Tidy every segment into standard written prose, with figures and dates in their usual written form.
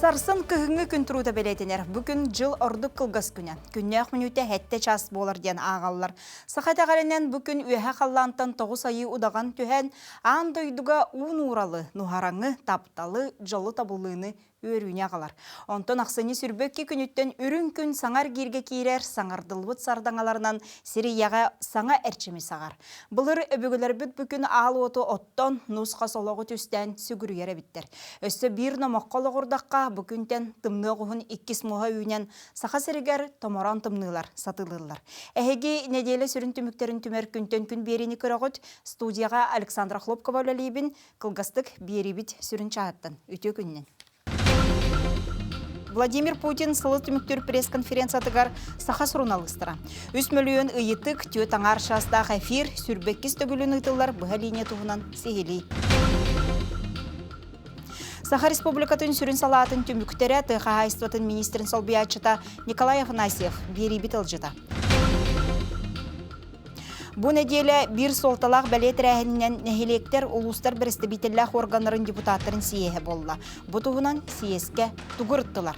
Сарсын кыһыҥҥы күн туруута бэлиэтэнэр. Бу күн дьыл ордук кылгас күнэ. Күннээх мүнүүтэ сэттэ чаас буолар диэн ааҕаллар. Саха итэҕэлинэн бу күн үөһэ халлаантан тоҕус айыы удаҕан түһэн, аан дойдуга уу нууралы, нуһараҥы, тапталы, дьолу табыллыыны үөрүүнү аҕалар. Онтон ахсынньы 22 күнүттэн үрүҥ күн саҥа эргииргэ киирэр, саҥардыллыбыт сардаҥаларынан сир ийэҕэ саҥа эрчими саҕар. Былыр өбүгэлэрбит бу күн аал уоту оттон, нус-хас олоҕу түстээн сүгүрүйэр эбиттэр. Өссө биир номоххо олоҕурдахха, бу күнтэн тымныы оҕуһун иккис муоһа үүнэн, Саха сиригэр томороон тымныылар сатыылыыллар. Эһиги нэдиэлэ сүрүн түмүктэрин түмэр күнтэн күн биэриини көрөҕүт. Студияҕа Александра Хлопкова үлэлиибин. Кылгастык биэриибит сүрүн чааһыттан. Үтүө күнүнэн! Владимир Путин сылы түмүктүүр пресс-конференциятыгар саха суруналыыстара. 3 мөлүйүөн ыйытык, түөрт аҥаар чаастаах эфир, сүүрбэккис төгүлүн ыытыллар быһа линия туһунан сиһилии. Саха Республикатын сүрүн салаатын түмүктэрэ тыа хаһаайыстыбатын министрин солбуйааччыта Николай Афанасьев биэриибит ылдьыта. Бу нэдиэлэ биир суолталаах бэлиэ тэрээһининэн нэһилиэктэр, улуустар бэрэстэбиитэллээх органнарын депутаттарын сийиэһэ буолла. Бу туһунан сийиэскэ тугу ырыттылар?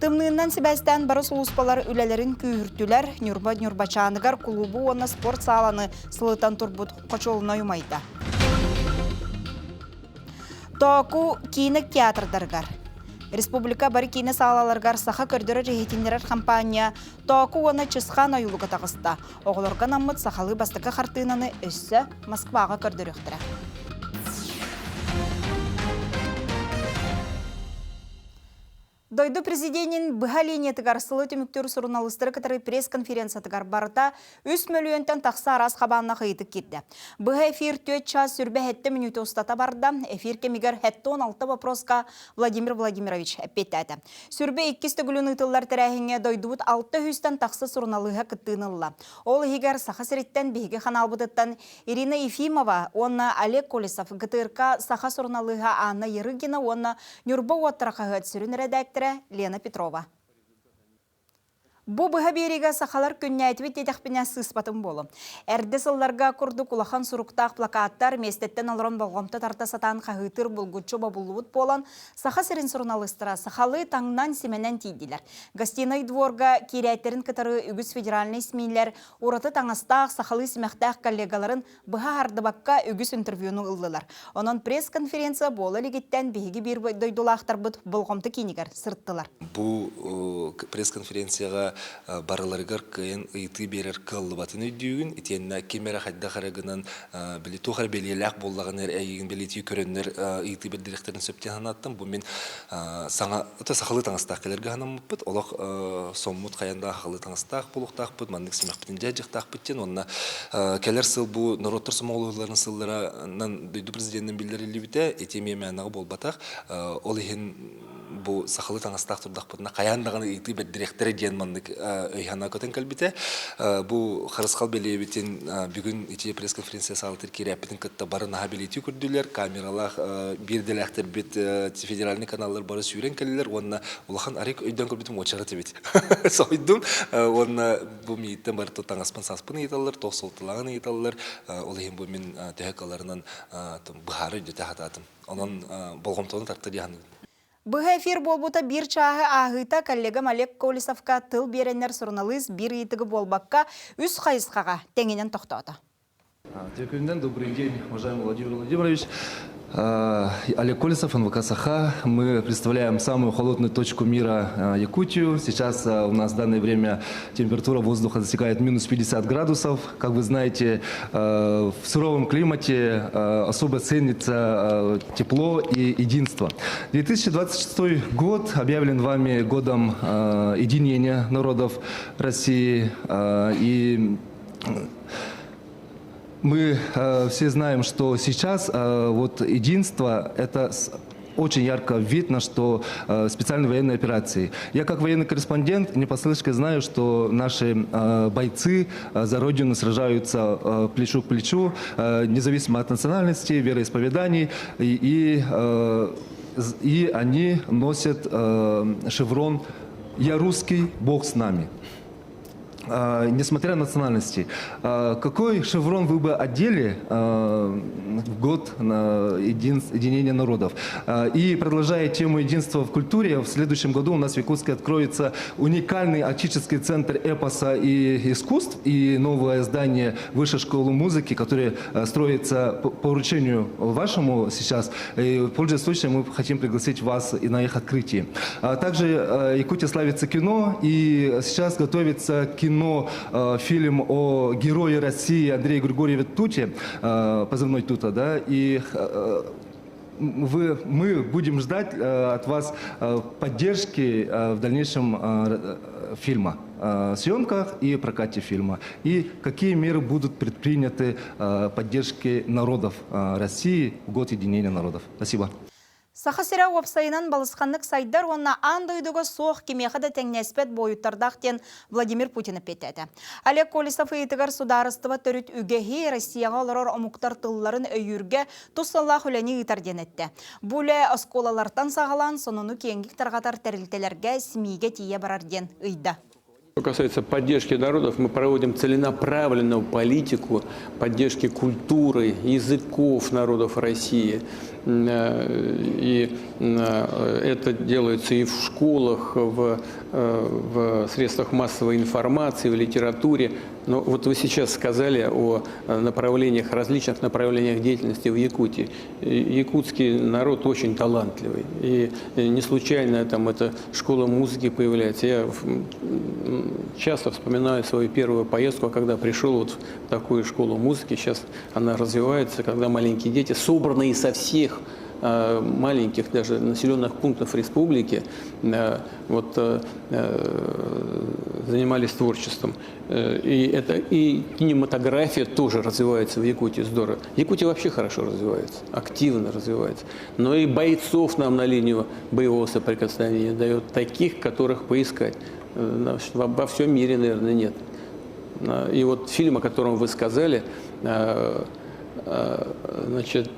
Тымныынан сибээстээн бары сулууспалар үлэлэрин күүһүртүлэр. Ньурба Ньурбачааныгар кулуубу уонна спорт сааланы сылытан турбут хочуолунай умайда. Тооку киинэ театрдарыгар Республика бары киинэ саалаларыгар саха көрдөрөр-иһитиннэрэр хампаанньа Тооку уонна Чысхаан ойуулуга таҕыста. Оҕолорго анаммыт сахалыы бастакы хартыынаны өссө Москваҕа көрдөрүөхтэрэ. Дойду президенин быһа линиятыгар сылы түмүктүүр суруналыыстары кытары пресс-конференциятыгар барыта 3 мөлүйүөнтэн тахса араас хабааннаах ыйытык киирдэ. Быһа эфир 4 час 27 мүнүүтэ устата барда. Эфир кэмигэр 76 вопроска Владимир Владимирович эппиэттээтэ. Сүүрбэ иккис төгүлүн ыытыллар тэрээһиҥҥэ дойдубут алта сүүстэн тахса суруналыыһа кыттыыны ылла. Ол иһигэр Саха сириттэн биһиги ханаалбытыттан Ирина Ефимова уонна Олег Колесов, ГТРК саха суруналыыһа Анна Ярыгина уонна Ньурба уоттара хаһыат сүрүн эрэдээктэрэ Лена Петрова. Бу быһа биэриигэ сахалар күннээтибит диэтэхпинэ сыыспатым буолуо. Эрдэ сылларга курдук улахан суруктаах плакаттар миэстэттэн олорон болҕомто тарда сатаан хаһыытыыр булгуччу бобуллубут буолан, Саха сирин суруналыыстара сахалыы таҥнан-симэнэн тиийдилэр. Гостиный дворга киирээттэрин кытары үгүс федеральнай СМИлэр ураты таҥастаах сахалыы симэхтээх коллегаларын быһа хардыбакка үгүс интервьюну ыллылар. Онон пресс-конференция буола илигиттэн биһиги биир дойдулаахтарбыт болҕомто киинигэр сырыттылар. Бу пресс-конференцияҕа барыларыгар кыайан ыйытыы биэрэр кыаллыбатын өйдүүгүн, итиэннэ ким эрэ хайдах эрэ гынан били туох эрэ бэлиэлээх буоллаҕына эрэ эйигин бэлиэтии көрөннөр ыйытыы бэрдириэхтэрин сөп диэн санааттым. Бу мин саҥа сахалыы таҥастаах кэлэргэ санаммыппыт. Олох соммут хайан да сахалыы таҥастаах буолуохтаахпыт, маннык симэхпитин дьаһдьыахтаахпыт диэн уонна кэлэр сыл бу норуоттар сомоҕолоһууларын сылларынан дойду президенинэн биллэриллибитэ, ити эмиэ мээнэҕэ буолбатах. Ол иһин бу сахалыы таҥастаах турдахпытына хайаан даҕаны ыйытыы бэрдириэхтэрэ диэн маннык өй-санаа көтөн кэлбитэ. Бу Харысхал бэлиэбитин бүгүн ити пресс-конференция саалатыгар киирээппитин кытта бары наһаа бэлиэтии көрдүлэр. Камералаах биирдэлээхтэрбит федеральный каналлар бары сүүрэн кэллилэр уонна улахан арык өйдөөн көрбүтүм уочарат эбит. Соһуйдум уонна бу мииттэн бары таҥаспын саспын ыйыталлар, туох суолталааҕын ыйыталлар. Ол иһин бу мин төһө кыалларынан быһаары өйдөтө сатаатым. Онон болҕомтону тарта дии саныыбын. Быһа эфир буолбута биир чааһы ааһыыта коллегам Олег Колесовка тыл биэрэннэр суруналыыс биир ыйытыгы буолбакка үс хайысхаҕа тэҥинэн тохтоото. Күнүнэн добрый день, уважаемый Владимир Владимирович. Олег Колесов, НВК «Саха». Мы представляем самую холодную точку мира Якутию. Сейчас у нас в данное время температура воздуха достигает минус 50 градусов. Как вы знаете, в суровом климате особо ценится тепло и единство. 2026 год объявлен вами годом единения народов России. И мы все знаем, что сейчас вот единство – это очень ярко видно, что специальной военной операции. Я как военный корреспондент не понаслышке знаю, что наши бойцы за Родину сражаются плечу к плечу, независимо от национальности, вероисповеданий, и они носят шеврон «Я русский, Бог с нами». Несмотря на национальности. Какой шеврон вы бы одели в год на единения народов? И продолжая тему единства в культуре, в следующем году у нас в Якутске откроется уникальный арктический центр эпоса и искусств и новое здание Высшей школы музыки, которое строится по поручению вашему сейчас. И, пользуясь случаем, мы хотим пригласить вас и на их открытие. Также Якутия славится кино, и сейчас готовится кино, фильм о герое России Андрее Григорьеве Туте, позывной Тута, да, и мы будем ждать от вас поддержки в дальнейшем фильма, съемках и прокате фильма. И какие меры будут предприняты поддержки народов России в год единения народов. Спасибо. Саха сирэ уопсайынан балысханнык сайдар уонна аан дойдуга суох кимиэхэ да тэҥнэспэт буойуттардаах диэн Владимир Путин эппиэттээтэ. Олег Колесов ыйытыгар судаарыстыба төрүт үгэһи Россияҕа олорор омуктар тылларын өйүүргэ тус сыллаах үлэни ыытар диэн эттэ. Бу үлэ оскуолалартан саҕалаан сонуну киэҥник тарҕатар тэрилтэлэргэ СМИ-гэ тиийэ барар диэн ыйда. Что касается поддержки народов, мы проводим целенаправленную политику поддержки культуры, языков народов России. И это делается и в школах, в средствах массовой информации, в литературе. Но вот вы сейчас сказали о направлениях, различных направлениях деятельности в Якутии. Якутский народ очень талантливый. И не случайно там эта школа музыки появляется. Я часто вспоминаю свою первую поездку, когда пришел вот в такую школу музыки. Сейчас она развивается, когда маленькие дети, собранные со всех маленьких даже населенных пунктов республики, вот, занимались творчеством. И кинематография тоже развивается в Якутии здорово. Якутия вообще хорошо развивается, активно развивается. Но и бойцов нам на линию боевого соприкосновения дает таких, которых поискать. Во всем мире, наверное, нет. И вот фильм, о котором вы сказали, значит,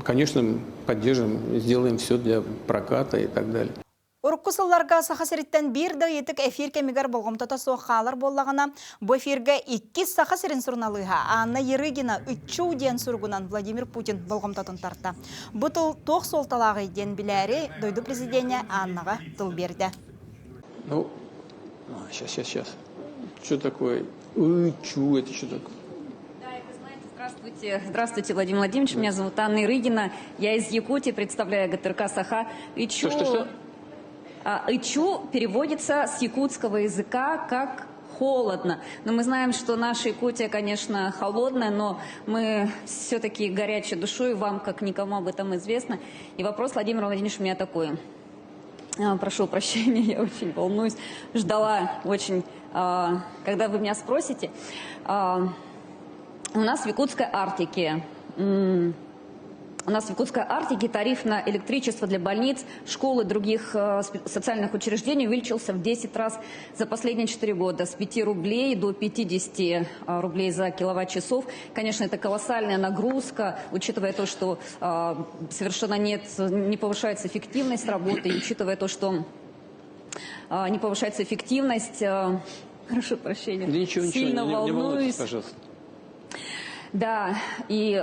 конечно, поддержим, сделаем все для проката и так далее. Урукку сылларга Саха сириттэн биир да ыйытык эфир кэмигэр болҕомтото суох хаалар буоллаҕына, бу эфиргэ иккис Саха сирин суруналыыһа Анна Ерыгина «Ыччуу» диэн суругунан Владимир Путин болҕомтотун тарта. Бу тыл туох суолталааҕый диэн билээри дойду президенэ Аннаҕа тыл биэрдэ. Ну, сейчас, сейчас, сейчас. Что такое? Ычу, это что такое? Здравствуйте. Здравствуйте, Владимир Владимирович. Меня зовут Анна Ирыгина. Я из Якутии, представляю ГТРК Саха. Ычу, Что, что, что? Ычу переводится с якутского языка как холодно. Но мы знаем, что наша Якутия, конечно, холодная, но мы все-таки горячей душой, вам как никому об этом известно. И вопрос, Владимир Владимирович, у меня такой. Прошу прощения, я очень волнуюсь. Ждала очень, когда вы меня спросите. У нас в Якутской Арктике у нас в Якутской Арктике тариф на электричество для больниц, школ и других социальных учреждений увеличился в 10 раз за последние 4 года. С 5 рублей до 50 рублей за киловатт-часов. Конечно, это колоссальная нагрузка, учитывая то, что совершенно нет, не повышается эффективность работы, и учитывая то, что не повышается эффективность. Прошу прощения. Да ничего, ничего, Сильно не волнуйтесь, волнуюсь. пожалуйста. Да, и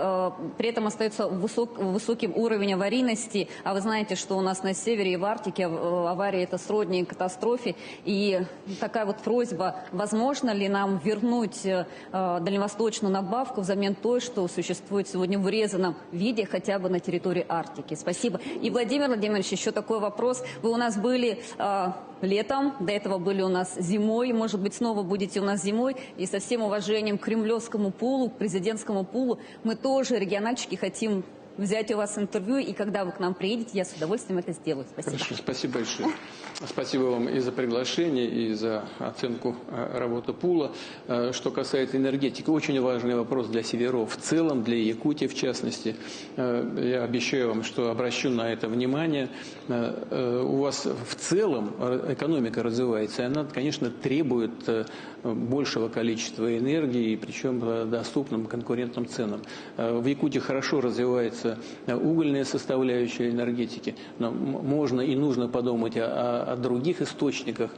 при этом остается высоким уровень аварийности. А вы знаете, что у нас на севере и в Арктике аварии это сродни катастрофе. И такая вот просьба, возможно ли нам вернуть дальневосточную надбавку взамен той, что существует сегодня в урезанном виде хотя бы на территории Арктики. Спасибо. И, Владимир Владимирович, еще такой вопрос. Вы у нас были летом, до этого были у нас зимой, может быть, снова будете у нас зимой. И со всем уважением к кремлевскому пулу, к президентскому пулу, мы тоже, региональщики, хотим взять у вас интервью, и когда вы к нам приедете, я с удовольствием это сделаю. Спасибо. Хорошо, спасибо большое. Спасибо вам и за приглашение, и за оценку работы пула. Что касается энергетики, очень важный вопрос для северов в целом, для Якутии в частности. Я обещаю вам, что обращу на это внимание. У вас в целом экономика развивается, и она, конечно, требует большего количества энергии, причем по доступным конкурентным ценам. В Якутии хорошо развивается развиваться угольная составляющая энергетики, но можно и нужно подумать о других источниках.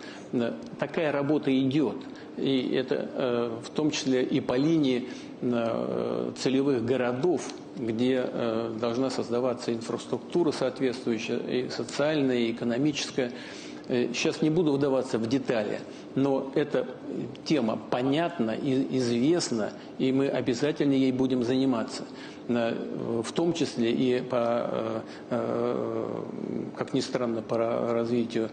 Такая работа идет. И это в том числе и по линии целевых городов, где должна создаваться инфраструктура соответствующая, и социальная, и экономическая. Сейчас не буду вдаваться в детали, но эта тема понятна и известна, и мы обязательно ей будем заниматься. В том числе и по, как ни странно, по развитию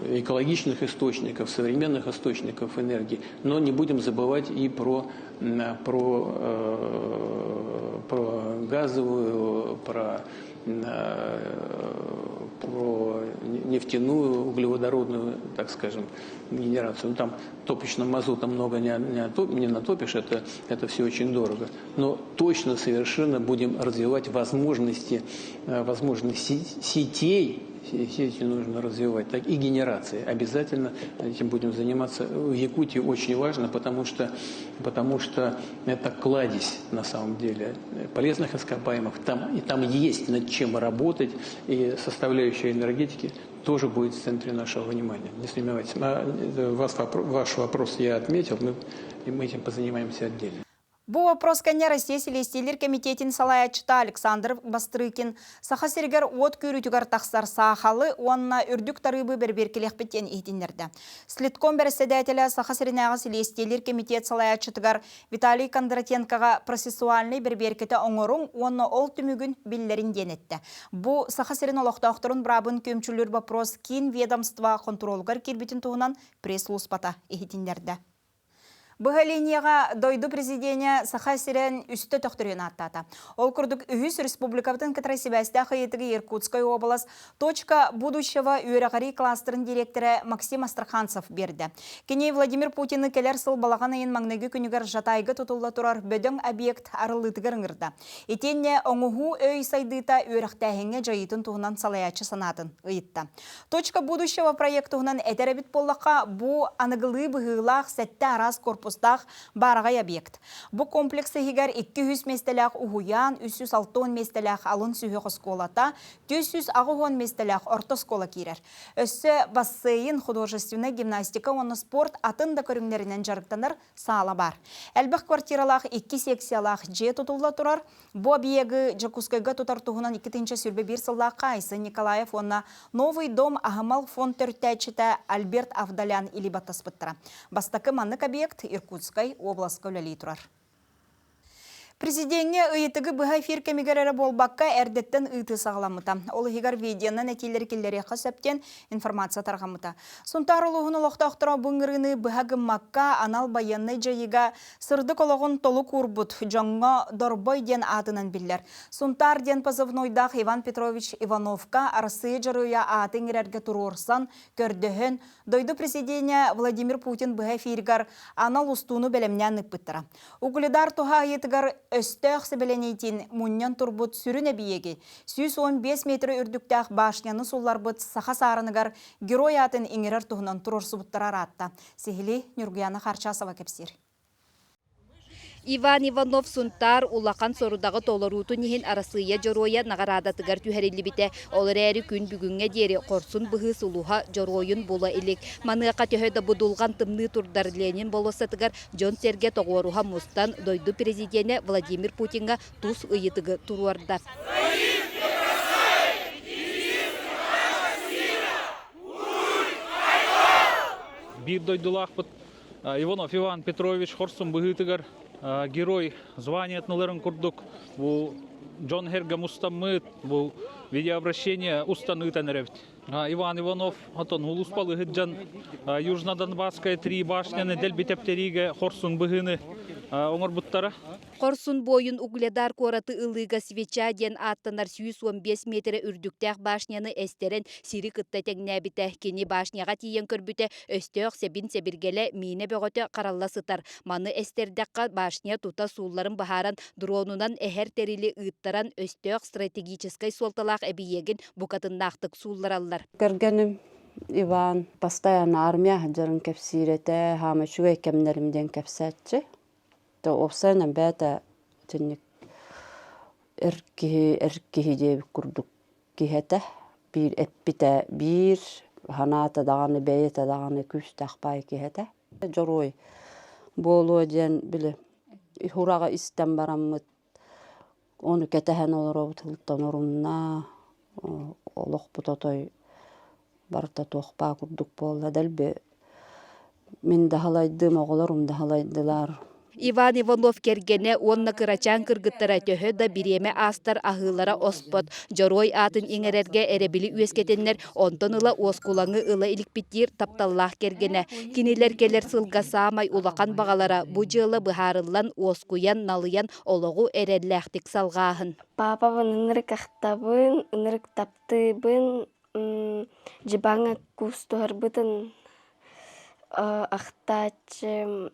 экологичных источников, современных источников энергии. Но не будем забывать и про газовую, про нефтяную, углеводородную, так скажем, генерацию. Ну, там топочным мазутом много не натопишь, это все очень дорого. Но точно совершенно будем развивать возможности сетей, сети нужно развивать, так и генерации. Обязательно этим будем заниматься. В Якутии очень важно, потому что это кладезь, на самом деле, полезных ископаемых. Там, и там есть над чем работать, и составляющая энергетики тоже будет в центре нашего внимания. Не сомневайтесь. А, ваш вопрос я отметил, и мы этим позанимаемся отдельно. Бу вопрос кэннэ Россия Силиэстийэлиир кэмитиэтин салайааччыта Александр Бастрыкин Саха сиригэр уот күүрүүтүгэр тахсар саахалы уонна үрдүк тарыыбы бэрэбиэркэлиэхпит диэн иһитиннэрдэ. Следком бэрэссэдээтэлэ Саха сиринээҕи Силиэстийэлиир кэмитиэт салайааччытыгар Виталий Кондратенкоҕа процессуальнай бэрэбиэркэтэ оҥоруҥ уонна ол түмүгүн биллэриҥ диэн эттэ. Бу Саха сирин олохтоохторун быраабын күөмчүлүүр вопрос киин ведомство хонтуруолугар киирбитин туһунан пресс-службата иһитиннэрдэ. Быһа линияҕа дойду президенэ Саха сирин үстэ төхтүрүйэн ааттаата. Ол курдук үһүс республикабытын кытары сибээстээх ыйытыгы Иркутскай уобалас «Точка будущего» үөрэҕирии кластерын директора Максим Астраханцев биэрдэ. Кини Владимир Путины кэлэр сыл балаҕан ыйын маҥнайгы күнүгэр Жатайга тутулла турар бөдөҥ объект арыллыытыгар ыҥырда. Итиэннэ оҥоһуу өй сайдыыта үөрэхтээһиҥҥэ дьайыытын туһунан салайааччы санаатын ыйытта. Точка будущего проект туһунан этэр эбит буоллахха, бу аныгылыы быһыылаах сэттэ араас корпустаах баараҕай объект. Бу комплекс иһигэр 200 миэстэлээх уһуйаан, 360 миэстэлээх алын сүһүөх оскуолата, 480 миэстэлээх орто оскуола киирэр. Өссө бассейн, художественнай гимнастика уонна спорт атын да көрүҥнэринэн дьарыктанар саала баар. Элбэх квартиралаах икки секциялаах дьиэ тутулла турар. Бу объегы Дьокуускайга тутар туһунан 2021 сыллаахха Айсен Николаев уонна Новый дом аһымал фонд төрүттээччитэ Альберт Авдалян илии баттаспыттара. Бастакы маннык объект Иркутскай областка үлэлии турар. Президеҥҥэ ыйытыгы быһа эфир кэмигэр эрэ буолбакка, эрдэттэн ыытыы саҕаламмыта. Ол иһигэр видеонан этиилэри киллэриэххэ сөп диэн информация тарҕаммыта. Сунтаар улууһун олохтоохторо бу ыҥырыыны быһа гыммакка, анал байыаннай дьайыыга сырдык олоҕун толук уурбут дьоҥҥо Дорбой диэн аатынан биллэр. Сунтаар диэн позывнойдаах Иван Петрович Ивановка Арассыыйа Дьоруойа ааты иҥэрэргэ туруорсан, көрдөһөн, дойду президенэ Владимир Путин быһа эфиригэр анал устууну бэлэмнээн ыыппыттара. Угледар туһаайыытыгар өстөөх сэбилэниитин мунньан турбут сүрүн эбийиэги 115 метр үрдүктээх башняны сулларбыт саха саарыныгар герой аатын иҥэрэр туһунан туруорсубуттара ыраатта. Сиһилии Ньургуяна Харчасова кэпсиир. Иван Иванов Сунтаар улахан сорудаҕы толоруутун иһин Арассыыйа Дьоруойа наҕараадатыгар түһэриллибитэ. Ол эрээри күн бүгүҥҥэ диэри хорсун быһыы сулуһа дьоруойун була илик. Маныаха төһө да будулҕан тымныы турдар Ленин болуоссатыгар дьон-сэргэ тоҕуоруһа мустан дойду президенэ Владимир Путиҥҥа тус ыйытыгы туруорда. Биир дойдулаахпыт Иванов Иван Петрович хорсун быһыытыгар герой званиятын ыларын курдук бу дьон сэргэ мустаммыт бу видеообращение устан ыытан эрэбит. Иван Иванов отон улуспал ыһыт Южно-Донбасская три башняны дэлби тэптэриигэ хорсун быһыыны оҥорбуттара. Хорсун буойун Угледар куораты ылыыга свеча диэн ааттанар 115 миэтэрэ үрдүктээх башняны эстэрэн сири кытта тэҥнээбитэ. Кини башняҕа тиийэн көрбүтэ, өстөөх сэбин-сэбиргэлэ миинэ бөҕөтө харалла сытар. Маны эстэрдэххэ башня тута суулларын быһааран, дронунан эһэр тэрили ыыттаран, өстөөх стратегическай суолталаах эбийиэгин букатыннаахтык сууллараллар. Кэргэним Иван постоянно армия сылдьарын кэпсиир этэ, хаама үчүгэй кэмнэрим диэн кэпсээччи. То уопсайынан бэйэтэ итинник Эр киһи эр киһи диэбит курдук киһи этэ. Биир эппитэ биир, санаата даҕаны, бэйэтэ даҕаны күүстээх баай киһи этэ. Дьоруой буолуо диэн били ураҕы истэн бараммыт ону кэтэһэн олоробут сылтан орунна олохпут отой барыта туох баа курдук буолла дэлби мин да халайдым оҕолорум да халайдылар. Иван Иванов кэргэнэ уонна кырачаан кыргыттара төһө да бириэмэ аастар аһыылара оспот, дьоруой аатын иҥэрэргэ эрэбили үөскэтэннэр, онтон ыла уоскулаҥы ыла иликпит диир тапталлаах кэргэнэ. Кинилэр кэлэр сылга саамай улахан баҕалара бу дьыала быһаарыллан, уоскуйан, налыйан олоҕу эрэллээхтик салҕааһын. Паапабын ынырык ахтабын, ынырык таптыыбын, дьыбаҥҥа куустуһарбытын ахтааччым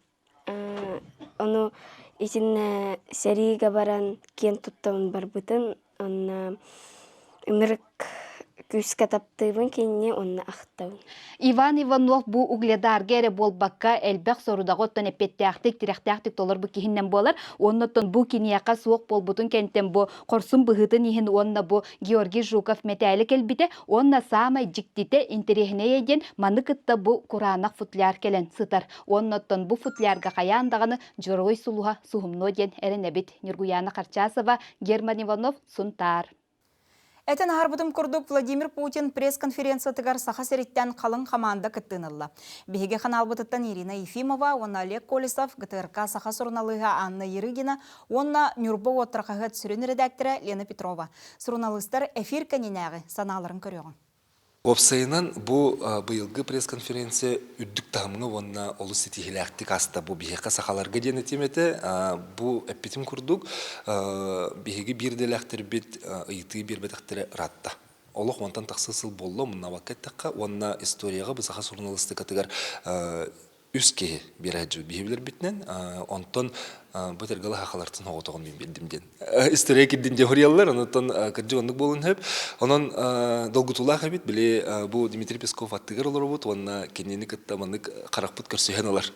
ону итиннэ сэриигэ баран киэн туттабын барбытын уонна ынырык күүскэ таптыыбын кинини уонна ахтабын. Иван Иванов бу Угледарга эрэ буолбакка элбэх сорудаҕы оттон эппиэттээхтик, тирэхтээхтик толорбут киһиннэн буолар. Уонна оттон бу киниэхэ суох буолбутун кэнтэн бу хорсун быһыытын иһин уонна бу Георгий Жуков мэтээли кэлбитэ уонна саамай дьиктитэ, интэриэһинэйэ диэн маны кытта бу кураанах футляр кэлэн сытар. Уонна оттон бу футлярга хайаан даҕаны Дьоруой сулуһа суһумнуо диэн эрэнэбит. Ньургуйаана Харчасова, Герман Иванов, Сунтаар. Этэн аһарбытым курдук, Владимир Путин пресс-конференциятыгар Саха сириттэн халыҥ хамаанда кыттыыны ылла. Биһиги ханаалбытыттан Ирина Ефимова уонна Олег Колесов, ГТРК саха суруналыыһа Анна Ерыгина уонна Ньурба уоттара хаһыат сүрүн эрэдээктэрэ Лена Петрова. Суруналыыстар эфир кэннинээҕи санааларын көрүөҕүҥ. Уопсайынан, бу быйылгы пресс-конференция үрдүк таһымҥа уонна олус ситиһиилээхтик ааста. Бу биһиэхэ сахаларга диэн этиим этэ. Бу эппитим курдук, биһиги биир идэлээхтэрбит ыйытыы биэрбэтэхтэрэ ыраатта. Олох уонтан тахса сыл буолла, муннабакка эттэххэ, уонна историяҕа бу саха суруналыыстыкатыгар үс киһи биэрээччи биһи билэрбитинэн онтон бу тэргала хахалартын оҕотоҕун мин билдим диэн история кирдин диэн хоруйаллар онтон кырдьык оннук буолун сөп онон долгутуулаах эбит били бу Дмитрий Песков аттыгар олоробут уонна кинини кытта маннык харахпыт көрсүһэн ылар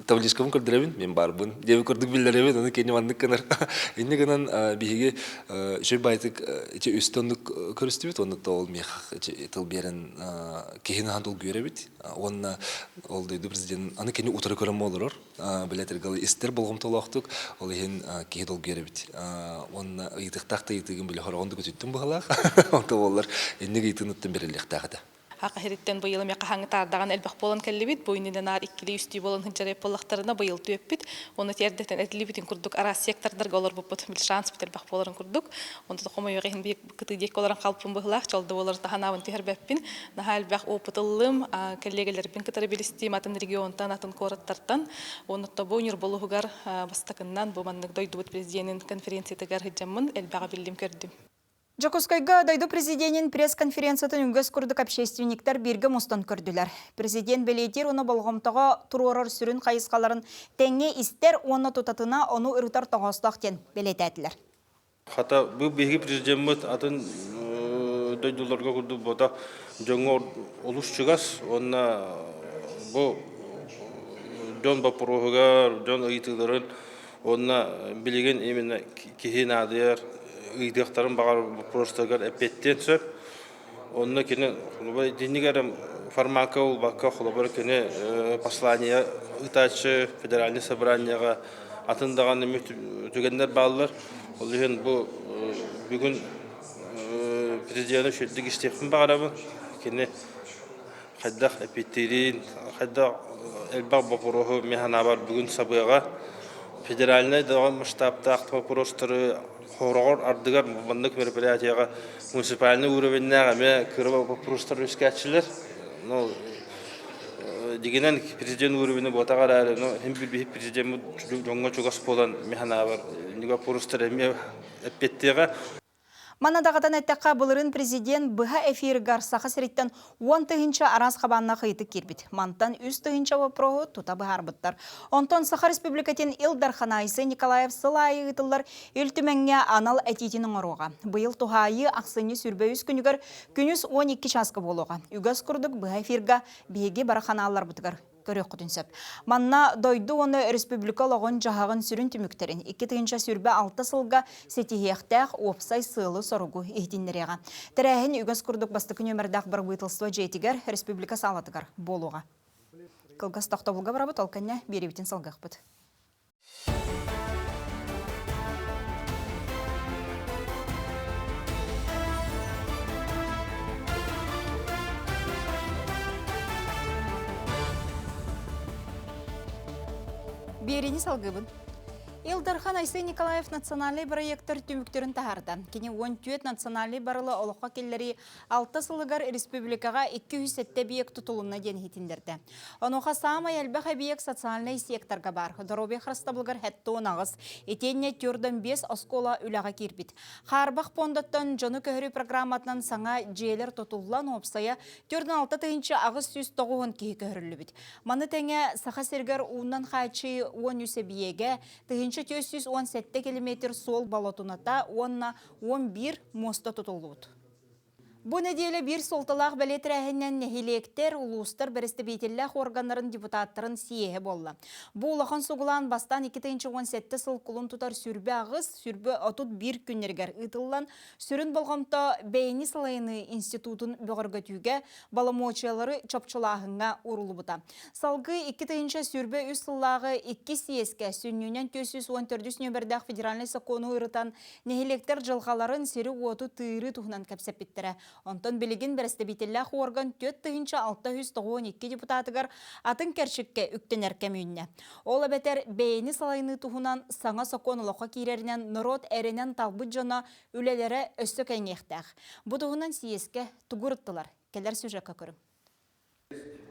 табличкабын көрдөрөбүн мен барбын диэби курдук биллэрэбин ону кини маннык гынар инни гынан биһиги үчүгэй байтык ити үстэ оннук көрүстүбүт уонна ол миэхэ тыл биэрэн киһи наһаа долгуйар эбит Уонна ол дойду президенин аны кини утары көрөн олорор. Билэтэргалы истэр болҕомтолоохтук, ол иһин киһи долгуйар эбит. Уонна ыйытыктаах да ыйытыгын били хороҕон да көтүттүм быһалаах. Онто буоллар инник ыйытыыныттан бэриллиэхтээх этэ. Хака иһириттэн быйыл эмиэ хаһааҥҥы таардаҕын элбэх буолан кэллибит. Бу иннинэ наар иккилии үстүү буолан сылдьар буоллахтарына быйыл түөппүт. Уонна тиэрдэтэн этиллибитин курдук араас сектордарга олорбуппут. Били шанс элбэх буоларын курдук. Онто хомойуох иһин кытыы диэки олорон халпын быһылаах, чолдо буолар таһанаабын түһэрбэппин. Наһаа элбэх опыт ыллым, кэллиэгэлэрбин кытары билистиим атын регионтан, атын куораттартан. Уонна бу Ньурба улууһугар бастакыннан бу маннык дойдубут президенин конференциятыгар сылдьаммын элбэҕи биллим көрдүм. Дьокуускайга дойду президенин пресс-конференциятын үгэс курдук общественниктар бииргэ мустан көрдүлэр. Президент бэлиэтиир уонна болҕомтоҕо туруорар сүрүн хайысхаларын тэҥҥэ истэр уонна тутатына ону ырытар тоҕоостоох диэн бэлиэтээтилэр. Хата бу биһиги президеммит атын дойдуларга курдук буота дьоҥҥо олус чугас уонна бу дьон боппуруоһугар, дьон ыйытыыларын уонна билигин именно киһи наадыйар ыйытыахтарын баҕар боппуруостарыгар эппиэттиэн сөп. Онно кини холобур итинник эрэ формакка ылбакка холобур кини послание ыытааччы федеральнай собраниеҕа атын даҕаны түгэннэр бааллар. Ол иһин бу бүгүн президены үчүгэйдик истиэхпин баҕарабын. Кини хайдах эппиэттиирин, хайдах элбэх боппуруоһу мин санаабар бүгүн сабыаҕа. Федеральнай даҕаны масштабтаах боппуруостары хороҕор ардыгар маннык мероприятиеҕа муниципальнай уровеннээх эмиэ кыра боппуруостар үөскээччилэр. Ну, дигинэн президент уровена буотаҕа эрээри, ну, иһин биһи президеммит дьоҥҥо чугас буолан, мин санаабар, боппуруостар эмиэ эппиэттиэҕэ. Манна даҕатан эттэххэ, былырыын президент быһа эфиргар Саха сириттэн 10 тыһыынча араас хабааннаах ыйытык киирбит. Мантан 3 тыһыынча вопроһу тута быһаарбыттар. Онтон Саха Республикатын Ил Дархана Айсен Николаев сыл аайы ыытыллар Ил Түмэҥҥэ анал этиитин оҥоруоҕа. Быйыл туһаайыы ахсынньы 23 күнүгэр күнүс 12 чааска буолуоҕа. Үгэс курдук быһа эфирга биһиги бары ханаалларбытыгар. көрүөххүтүн сөп. Манна дойду уонна республика олоҕун-дьаһаҕын сүрүн түмүктэрин 2026 сылга ситиһиэхтээх уопсай сыалы-соругу иһитиннэриэҕэ. Тэрээһин үгэс курдук бастакы нүөмэрдээх бырабыыталыстыба дьиэтигэр республика саалатыгар буолуоҕа. Кылгас тохтобулга барабыт, ол кэннэ биэриибитин салгыахпыт. Биэриини салгыыбын. Ил Дархан Айсен Николаев национальнай бырайыактар түмүктэрин таһаарда. Кини 14 национальнай барылы олоххо киллэрии алта сылыгар республикаҕа 207 эбийиэк тутулунна диэн иһитиннэрдэ. Онуоха саамай элбэх эбийиэк социальнай секторга баар. Доруобуйа харыстабылыгар 76, итиэннэ 45 оскуола үлэҕэ киирбит. Хаарбах пуондаттан дьону көһөрүү программатынан саҥа дьиэлэр тутуллан уопсайа 46 890 киһи көһөрүллүбүт. Маны тэҥэ Саха сиригэр уунан хааччыйыы 13 эбийиэгэ, 1417 километр суол болотуната уонна 11 муоста тутуллубут. Бу нэдиэлэ биир суолталаах бэлиэ тэрээһининэн нэһилиэктэр, улуустар бэрэстэбиитэллээх органнарын депутаттарын съеһэ буолла. Бу улахан сугулаан бастаан 2017 сыл кулун тутар сүрбэ аҕыс, сүрбэ 31 күннэригэр ыытыллан, сүрүн болҕомто бэйэни салайыныы институтун бөҕөргөтүүгэ, боломуочуйалары чопчулааһыҥҥа ууруллубута. Салгыы 2023 сыллааҕы икки съезкэ сүнньүнэн 414 нүөмэрдээх федеральнай сокуону ырытан Нэһилиэктэр дьылҕаларын сири-уоту тыырыы туһунан кэпсэппиттэрэ. Онтон билигин бэрэстэбиитэллээх уорган 4692 депутатыгар атын кэрчиккэ үктэнэр кэм үүннэ. Ол эбэтэр бэйэни салайыныы туһунан саҥа сокуон олоххо киирэринэн норуот эрэнэн талбыт дьоно үлэлэрэ өссө кэҥиэхтээх. Бу туһунан съезкэ тугу ырыттылар? Кэлэр сюжекка көрүҥ.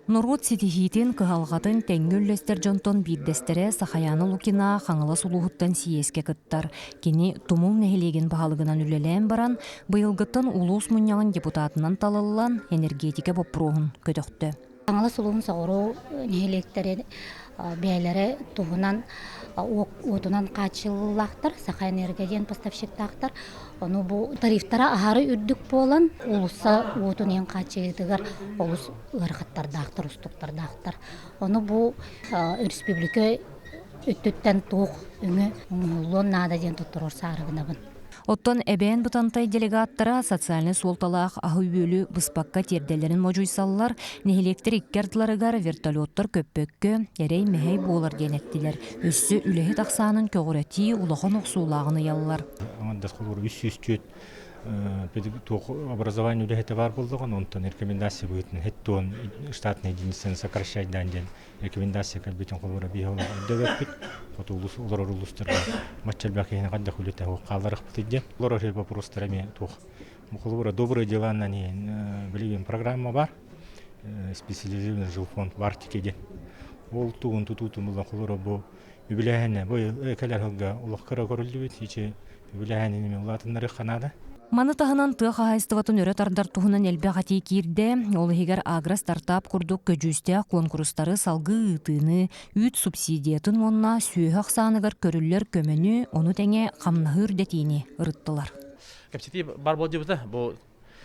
Норуот ситиһиитин, кыһалҕатын тэҥҥэ үллэстэр дьонтон биирдэстэрэ Сахаяна Лукина Хаҥалас улууһуттан сийиэскэ кыттар. Кини Тумул нэһилиэгин баһылыгынан үлэлээн баран, быйылгыттан улуус мунньаҕын депутатынан талыллан, энергетикэ боппуруоһун көтөхтө. Хаҥалас улууһун соҕуруу нэһилиэктэрин бэйэлэрэ туһунан уотунан хааччыллыылаахтар, Сахаэнерго диэн поставщиктаахтар. Ону бу тарифтара аһары үрдүк буолан, уулусса уотун иһин хааччыйыытыгар олус ыарахаттардаахтар, устуктардаахтар. Ону бу өрөспүүбүлүкэ өттүттэн туох өҥө оҥоһуллуон наада диэн туттарар саарыгынабын. Оттон Эбээн Бытантай делегаттара социальнай суолталаах аһы-үөлү быспакка тиэрдэллэрин модьуйсаллар, нэһилиэктэр икки ардыларыгар вертолеттар көппөккө, эрэй-мэһэй буолар диэн эттилэр. Өссө үлэһит ахсаанын көҕүрэтии улахан охсуулааҕын ыйаллар. Аҥардас холобура 304 туох образование үлэһитэ баар буоллаҕына, онтон рекомендация быһыытынан хэттуон штатная единицаны сокращать диэн рекомендация кэлбитин холобура биһи олох өйдөбөппүт. Хоту улус олорор улуустарга мачча элбэх киһини хайдах үлэтэ хаалларыахпытый диэн. Олорор сир вопростара эмиэ туох. Холобура добрые дела билигин программа бар. Специализированный жилфонд в Арктике диэн. Ол тугун тутуутун булан холобура бу үбүлээһинэ бу кэлэр сылга олох кыра көрүллүбүт. Ичи үбүлээһинин эмиэ улаатыннарыахха наада. Маны таһынан тыа хаһаайыстыбатын өрө тардар туһунан элбэх этии киирдэ, ол иһигэр агро-стартап курдук көдьүүстээх куонкурустары салгыы ыытыыны, үүт субсидиятын уонна сүөһү ахсааныгар көрүллэр көмөнү, ону тэҥэ хамнаһы үрдэтиини ырыттылар. Кэпсэтии бар буолдьубута бу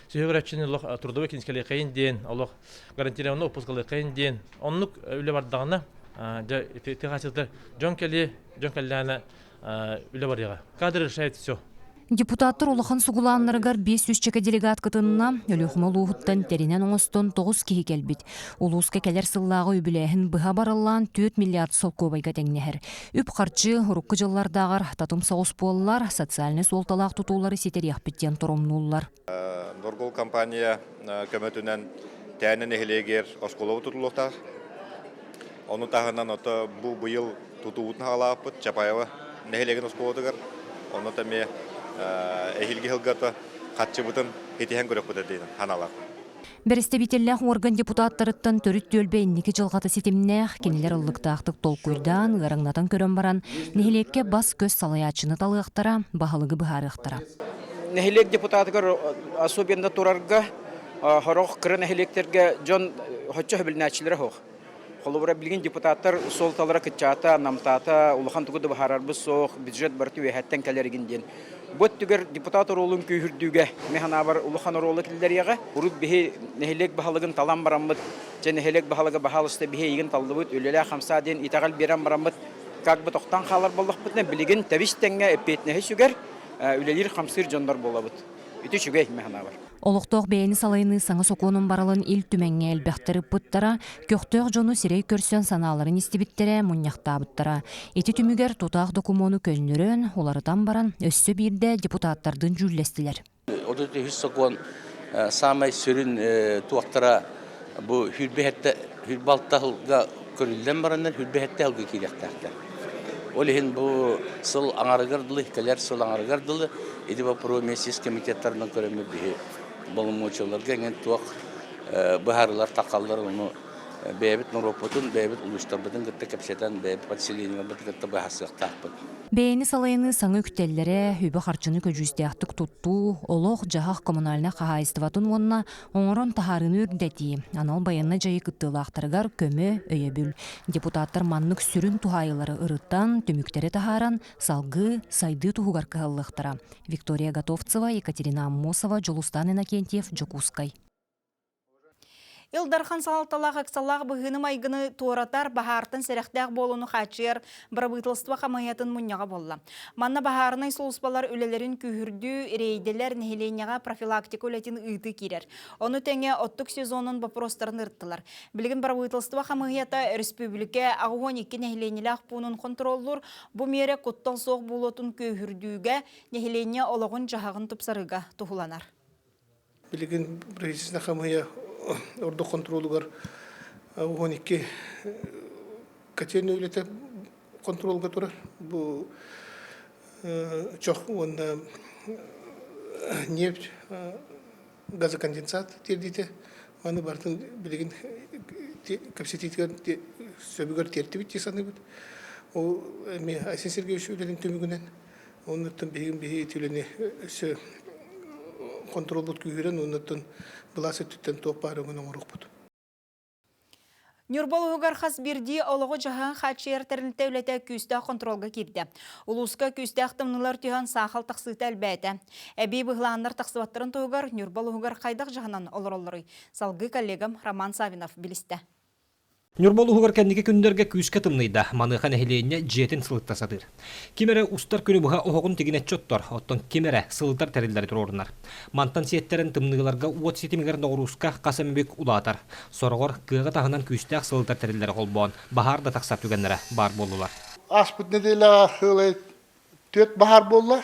сүөһү көрөөччүнү олох трудовой кинискэлиэхэйин диэн, олох гарантированный отпускалыаххайын диэн оннук үлэ бардаҕына дьэ тыа хаһаайыстыбатыгар дьон кэлиэ, дьон кэллэҕинэ үлэ барыаҕа. Кадр решает все. Депутаттар улахан сугулааннарыгар 500 чэкэ делегат кытынна, Өлүөхүмэ улууһуттан тэринэн оҥостон 9 киһи кэлбит. Улууска кэлэр сыллааҕы үбүлээһин быһа барыллаан 4 миллиард солкуобайга тэҥнэһэр. Үп-харчы урукку дьыллардааҕар татым соҕус буоллар, социальнай суолталаах тутуулары ситэриэхпит диэн торумнууллар. Норгол компания көмөтүнэн Тээнэ нэһилиэгэр оскуола тутулуохтаах. Ону таһынан ото бу быйыл тутуубутун хаалааппыт Чапаева нэһилиэгин оскуолатыгар. Онно эмиэ эһиилги сылгата хаччыбытын итиһэн көрөхпүт диэн ханалар. Бэрэстэбиитэллээх уорган депутаттарыттан төрүт түөлбэ инники дьылҕата ситимнээх, кинилэр ыллыктаахтык толкуйдаан, ыараҥнатан көрөн баран, нэһилиэккэ бас-көс салайааччыны талыахтара, баһылыгы быһаарыахтара. Нэһилиэк депутатыгар особенно турарга сорох кыра нэһилиэктэргэ дьон хоччо хөбүлнээччилэрэ суох. Холобура, билигин депутаттар суолталара кыччаата, намтаата, улахан тугу да быһаарарбыт суох, бюджет барыта үөһэттэн кэлэригин диэн. Бу өттүгэр депутат оруолун күүһүрдүүгэ мин санаабар улахан оруолу киллэриэҕэ. Урут биһи нэһилиэк баһылыгын талан бараммыт, дьэ нэһилиэк баһылыга баһаалыста биһи эйигин таллыбыт, үлэлээх хамсаа диэн итэҕэл биэрэн бараммыт, как бы тохтоон хаалар буоллахпытына, билигин тэбис тэҥҥэ эппиэтинэһи сүгэр, үлэлиир-хамсыыр дьоннор буолабыт. Ити үчүгэй мин санаабар. Олохтоох бэйэни салайыныы саҥа сокуонун барылын Ил Түмэҥҥэ элбэхтэр ыппыттара, көхтөөх дьону сирэй көрсөн санааларын истибиттэрэ, мунньахтаабыттара. Ити түмүгэр тутаах докумуону көннөрөн, уларытан баран, өссө биирдэ депутаттардыын дьүүллэстилэр. 33 сокуон саамай сүрүн туохтара бу 26 сылга көрүллэн бараннар 27 сылга киириэхтээхтэр. Ол иһин бу сыл аҥарыгар дылы, кэлэр сыл аҥарыгар дылы ити боппуруоһу эмиэ сис комитеттарынан көрөммүт биһи боломуочуйаларга эҥин туох быһаарыылар таххаллар ону бэйэбит норуоппутун, бэйэбит улуустарбытын кытта кэпсэтэн, бэйэбит подселениеларбытын кытта быһаарсыахтаахпыт. Бэйэни салайыныы саҥа үктэллэрэ, үбү-харчыны көдьүүстээхтик туттуу, олох-дьаһах коммунальнай хаһаайыстыбатын уонна оҥорон таһаарыыны үрдэтии, анал байыаннай дьайыы кыттыылаахтарыгар көмө, өйөбүл. Депутаттар маннык сүрүн туһаайыылары ырытан, түмүктэри таһааран, салгыы сайдыы туһугар кыһаллыахтара. Виктория Готовцева, Екатерина Аммосова, Дьулустан Иннокентьев, Дьокуускай. Ил Дархан салалталаах ыксаллаах быһыыны-майгыны туоратар, баһаартан сэрэхтээх буолууну хааччыйар бырабыыталыстыба хамыыһыйатын мунньаҕа буолла. Манна баһаарынай сулууспалар үлэлэрин күүһүрдүү, рейдэлэр, нэһилиэнньэҕэ профилактика үлэтин ыытыы киирэр. Ону тэҥэ оттук сезонун боппуруостарын ырыттылар. Билигин бырабыыталыстыба хамыыһыйата өрөспүүбүлүкэ 82 нэһилиэнньэлээх пуунун хонтуруоллуур. Бу миэрэ куттал суох буолуутун күүһүрдүүгэ, нэһилиэнньэ олоҕун-дьаһаҕын тупсарыыга туһуланар. Билигин правительственнай хамыыһыйа ордук хонтуруолугар 12 котельнай үлэтэ хонтуруолга турар. Бу чох уонна нефть, газоконденсат тиэрдиитэ. Маны барытын билигин кэпсэтиитигэр сөбүгэр тиэртибит дии саныыбыт. Ол эмиэ Айсен Сергеевич үлэтин түмүгүнэн Оннуттан биһигин биһи ити үлэни өссө контролбут күүһүрэн, оннуттан былаас өттүттэн туох баар өҥөнү оҥоруохпут. Ньурба улууһугар хас биирдии олоҕу-дьаһаҕы хааччыйар тэрилтэ үлэтэ күүстээх хонтуруолга киирдэ. Улууска күүстээх тымныылар түһэн саахал тахсыыта элбээтэ. Эбии быһылааннар тахсыбаттарын туһугар Ньурба улууһугар хайдах дьаһанан олороллоруй? Салгыы коллегам Роман Савинов билистэ. Ньурба улууһугар кэнники күннэргэ күүскэ тымныйда. Маныаха нэһилиэнньэ дьиэтин сылытта сатыыр. Ким эрэ устар күнү быһа оһоҕун тигинэччи оттор, оттон ким эрэ сылытар тэриллэри туруорунар. Мантан сиэттэрэн тымныыларга уот ситимигэр ноҕурууска хас эмэ бүк улаатар. Сороҕор кыаҕы таһынан күүстээх сылытар тэриллэри холбоон, баһаар да тахсар түгэннэрэ баар буоллулар. Ааспыт нэдиэлэҕэ сыалай түөрт баһаар буолла.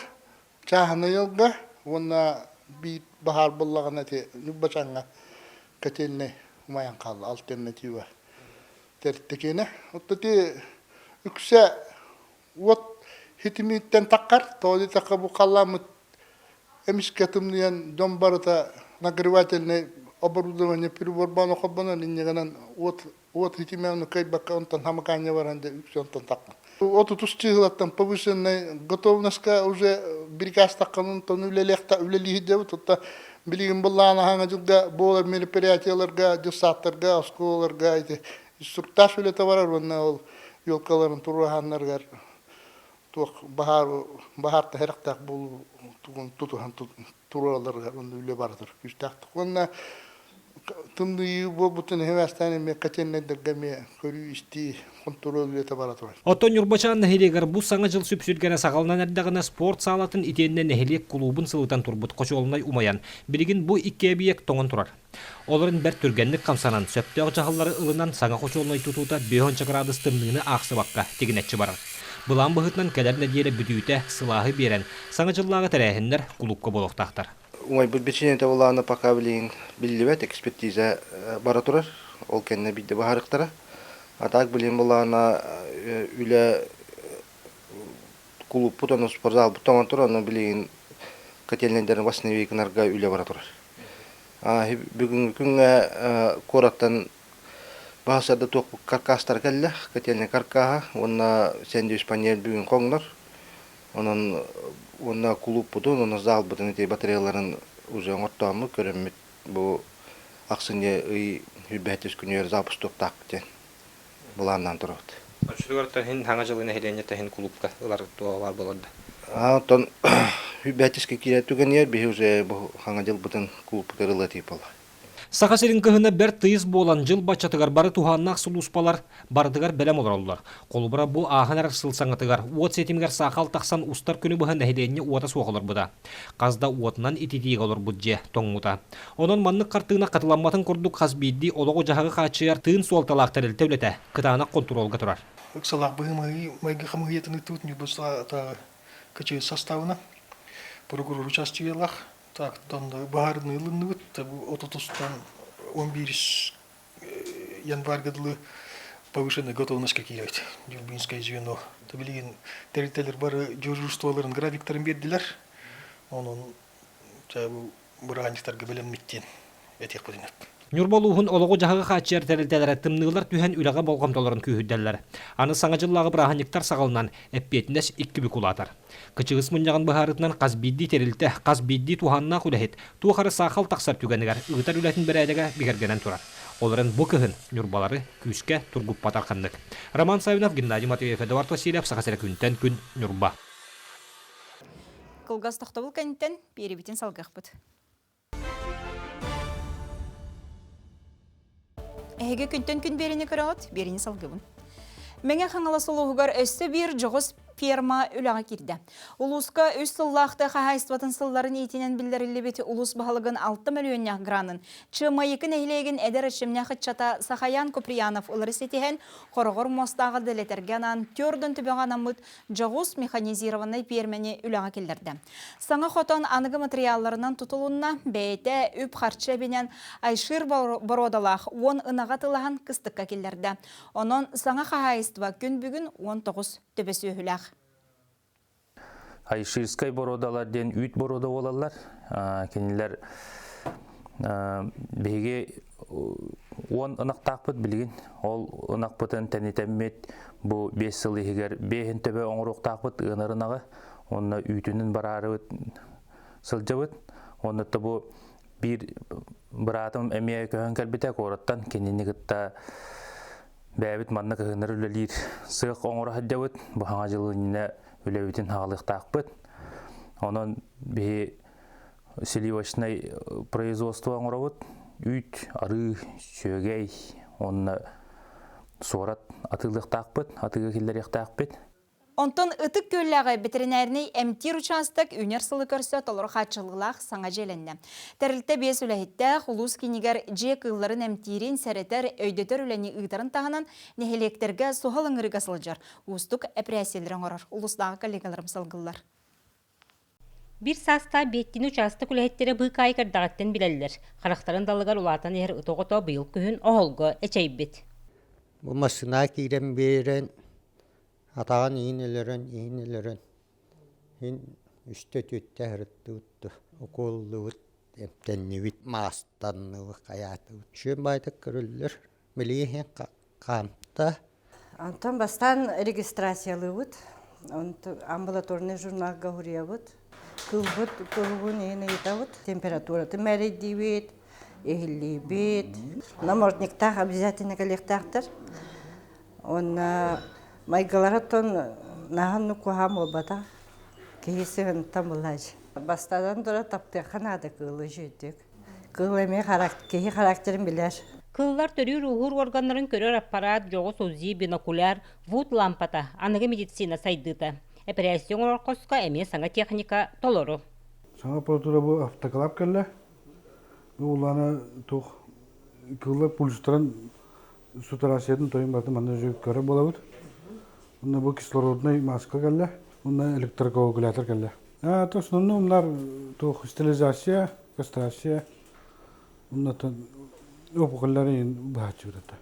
Чааһынай ыалга уонна биир баһаар буоллаҕына ити Ньурбачааҥҥа котельнай умайан хаалла альтернатива тэртикиэнэ. Оттон ити үксэ уот ситимиттэн таххар, тоҕо диэтэххэ бу халлааммыт эмискэ тымныйан дьон барыта нагревательнай оборудование приборбаан холбонон инньэ гынан уот уот ситимэ кыайбакка онтон хамыкаанньа баран дьэ үксэ онтон таххан. Отутус чыһылаттан повышенной готовностька уже бирикаастаххын онтон үлэлиэхтэ үлэлииһи дьэбит. Билигин былаан аһаҥа дьылга буолар мероприятияларга, дьыссааттарга, оскуолаларга ити инструктаж үлэтэ барар уонна ол елкаларын туруоһааннарыгар туох баһаар баһаар тэһэрэхтээх буолуу тугун тутуһан туруоралларыгар уонна үлэ барытыр күүстээхтик. Уонна тымныйыы буолбутун иһимээстээн эмиэ котельнайдарга эмиэ көрүү-истии, хонтуруол үлэтэ бара турар. Оттон Ньурбачаан нэһилиэгэр бу Саҥа дьыл сүпсүлгэнэ саҕаланан эрдэҕинэ спорт саалатын итиэннэ нэһилиэк кулуубун сылытан турбут хочуолунай умайан, билигин бу икки эбийиэк тоҥон турар. Олорун бэрт түргэнник хамсанан, сөптөөх дьаһаллары ылынан саҥа хочуолунай тутуута 50 градус тымныыны аахсыбакка тигинэччи барар. Былаан быһыытынан кэлэр нэдиэлэ бүтүүтэ сылааһы биэрэн, Саҥа дьыллааҕы тэрээһиннэр кулуупка буолуохтаахтар. Умайбыт биричиинэтэ былаана пока билигин биллибэт, экспертиза бара турар. Ол кэннэ биирдэ быһаарыахтара. А так билигин былаана үлэ кулууппут ону спортзалбыт тоҥон турар, онно билигин котельнайдарын восстановить гынарга үлэ бара турар. Бүгүҥҥү күҥҥэ куораттан баһасарда туох каркастар кэллэ, котельнай каркаһа уонна сэндвич панель бүгүн хоҥнор. Онон уонна кулууппутун уонна залбытын ити батареяларын уже оҥортооммут, көрөммүт бу ахсынньы ый сүүрбэһитис күнүгэр запустуохтаах диэн былааннаан турабыт. Оччотугар иһин Саҥа дьылы нэһилиэнньэ иһин кулуупка ылар туоҕа баар буолар да? Оттон Бээтискэ киирэр түгэнигэр биһи уже бу хаҥа дьылбытын кулуппутар ылыа буолла. Саха сирин кыһына бэрт тыйыс буолан, дьыл баччатыгар бары туһааннаах сулууспалар барытыгар бэлэм олороллор. Холобура, бу ааһан эрэр сыл саҥатыгар уот ситимигэр саахал тахсан устар күнү быһа нэһилиэнньэ уота суох олорбута. Хас да уотунан ититиигэ олорбут дьиэ тоҥмута. Онон маннык хартыына хатыламматын курдук хас биирдии олоҕу-дьаһаҕы хааччыйар тыын суолталаах тэрилтэ үлэтэ кытаанах хонтуруолга турар. Ыксалаах быһыы-майгы хамыыһыйатын ыыттыбыт Ньурба кычы составына прокурор участиелаах так баһаарыныы ылынныбыт отутустан 11 январьга дылы повышенная готовностька киирбит Нюрбинское звено билигин тэрилтэлэр бары дежурстволарын графиктарын биэрдилэр онон бу бырааһынньыктарга бэлэммит диэн этиэхпитин сөп. Ньурба улууһун олоҕу-дьаһаҕы хааччыйар тэрилтэлэрэ тымныылар түһэн үлэҕэ болҕомтолорун күүһүрдэллэр. Аны Саҥа дьыллааҕы бырааһынньыктар саҕаланан, эппиэтинэс икки бүк улаатар. Кычыгыс мунньаҕын быһаарыытынан хас биирдии тэрилтэ, хас биирдии туһааннаах үлэһит туох эрэ саахал тахсар түгэнигэр ыытар үлэтин бэрээдэгэ бигэргэнэн турар. Ол эрэн бу кыһын ньурбалары күүскэ тургуппатар ханнык. Роман Саввинов, Геннадий Матвеев, Эдуард Васильев, Саха сирэ күнтэн күн Ньурба. Кылгас тохтобул кэнниттэн биэрибитин салгыахпыт. Эһиги күнтэн күн биэrini көрөҕүт, биэrini салгыбын. Мэҥэ Хаҥалас улууһугар өссө биир дьоҕус ферма үлэҕэ киирдэ. Улууска үс сыллаах тыа хаһаайыстыбатын сылларын иитинэн биллэриллибит улуус баһылыгын 6 мөлүйүөннээх гранын Чыамайыкы нэһилиэгин эдэр эрчимнээх ыччата Сахаян Куприянов ылары ситиһэн, хороҕор муостааҕы дэлэтэргэ анаан төрдөн төбөҕө анаммыт дьоҕус механизированнай пиэрмэни үлэҕэ киллэрдэ. Саҥа хотон аныгы матырыйаалларынан тутулунна, бэйэтэ үп-харчы эбинэн Айшир боруодалаах 10 ынаҕа тылаһан кыстыкка киллэрдэ. Онон саҥа хаһаайыстыба күн бүгүн 19 төбө сүөһүлээх. Айширскай боруодалар диэн үүт боруода буолаллар. Кинилэр биһиги 10 ынахтаахпыт билигин. Ол ынахпытын тэнитэммит бу 5 сыл иһигэр биэһин төбө оҥоруохтаахпыт ыанар ынаҕы. Онно үүтүнүн бараарыбыт сылдьабыт. Онно бу биир быраатым эмиэ көһөн кэлбитэ куораттан кинини кытта бэйэбит манна кыһыннар үлэлиир сыах оҥоро сылдьабыт. Бу хаҥа дьыл иннинэ үлэбитин хаалыахтаахпыт. Онон биһи сливочнай производство оҥоробут. Үүт, арыы, сүөгэй уонна суорат атыылыахтаахпыт, атыыга киллэриэхтээхпит. Онтон Ытык Күөллээҕи бэтэринээринэй эмтиир учаастак үүнэр сылы көрсө толору хааччыллыылаах саҥа дьиэлэннэ. Тэрилтэ биэс үлэһиттээх, улуус киинигэр дьиэ кыылларын эмтиирин, сэрэтэр, өйдөтөр үлэни ыытарын таһынан, нэһилиэктэргэ суһал ыҥырыыга сылдьар, уустук эпэрээссийэлэри оҥорор улуустааҕы коллегаларым салгыллар. Биир саастаах Биэттини учаастак үлэһиттэрэ быыкаайык эрдэҕиттэн билэллэр. Харахтарын далыгар улаатан иһэр ыт оҕото быйыл күһүн оһолго эчэйбит. Бу массыына киирэн биэрэн, атаҕын иһин өлөрөн, иһин өлөрөн, иһин үстэ-түөртэ сырыттыбыт, укуоллубут, эмтэннибит, маастанныбыт, хайаатыбыт. Үчүгэй баайдык көрөллөр. Билигин иһин хаамта. Онтон бастаан регистрациялыыбыт, амбулаторный журналга уһуруйабыт, кылбыт туһугун иһин ыйытабыт, температуратын мээрэйдиибит, иһиллиибит. Намордниктаах обязательно кэлиэхтээхтэр. Уонна майгылара оттон наһаа куһаҕан буолбатах, киһи сыһыантан булааччы. Бастатан туран таптыахха наада кыылы үчүгэйдик. Кыыл эмиэ киһи характерын билэр. Кыыллар төрүүр-ууһуур уорганнарын көрөр аппараат, дьоҕус УЗИ, бинокуляр, ВУД лампата, аныгы медицина сайдыыта. Эпэрээссийэ оҥорор хоско эмиэ саҥа техника толору. Саҥа аппаратура бу автоклав кэллэ. Бу улаана туох кыыллар пульстарын сутарациятын тойон барытын манна көрөр буолабыт. Онно бу кислороднай маска кэллэ, уонна электрокоагулятор кэллэ. А, то основном умнар туох стерилизация, кастрация, оннотон опухолларын быһааччыбыт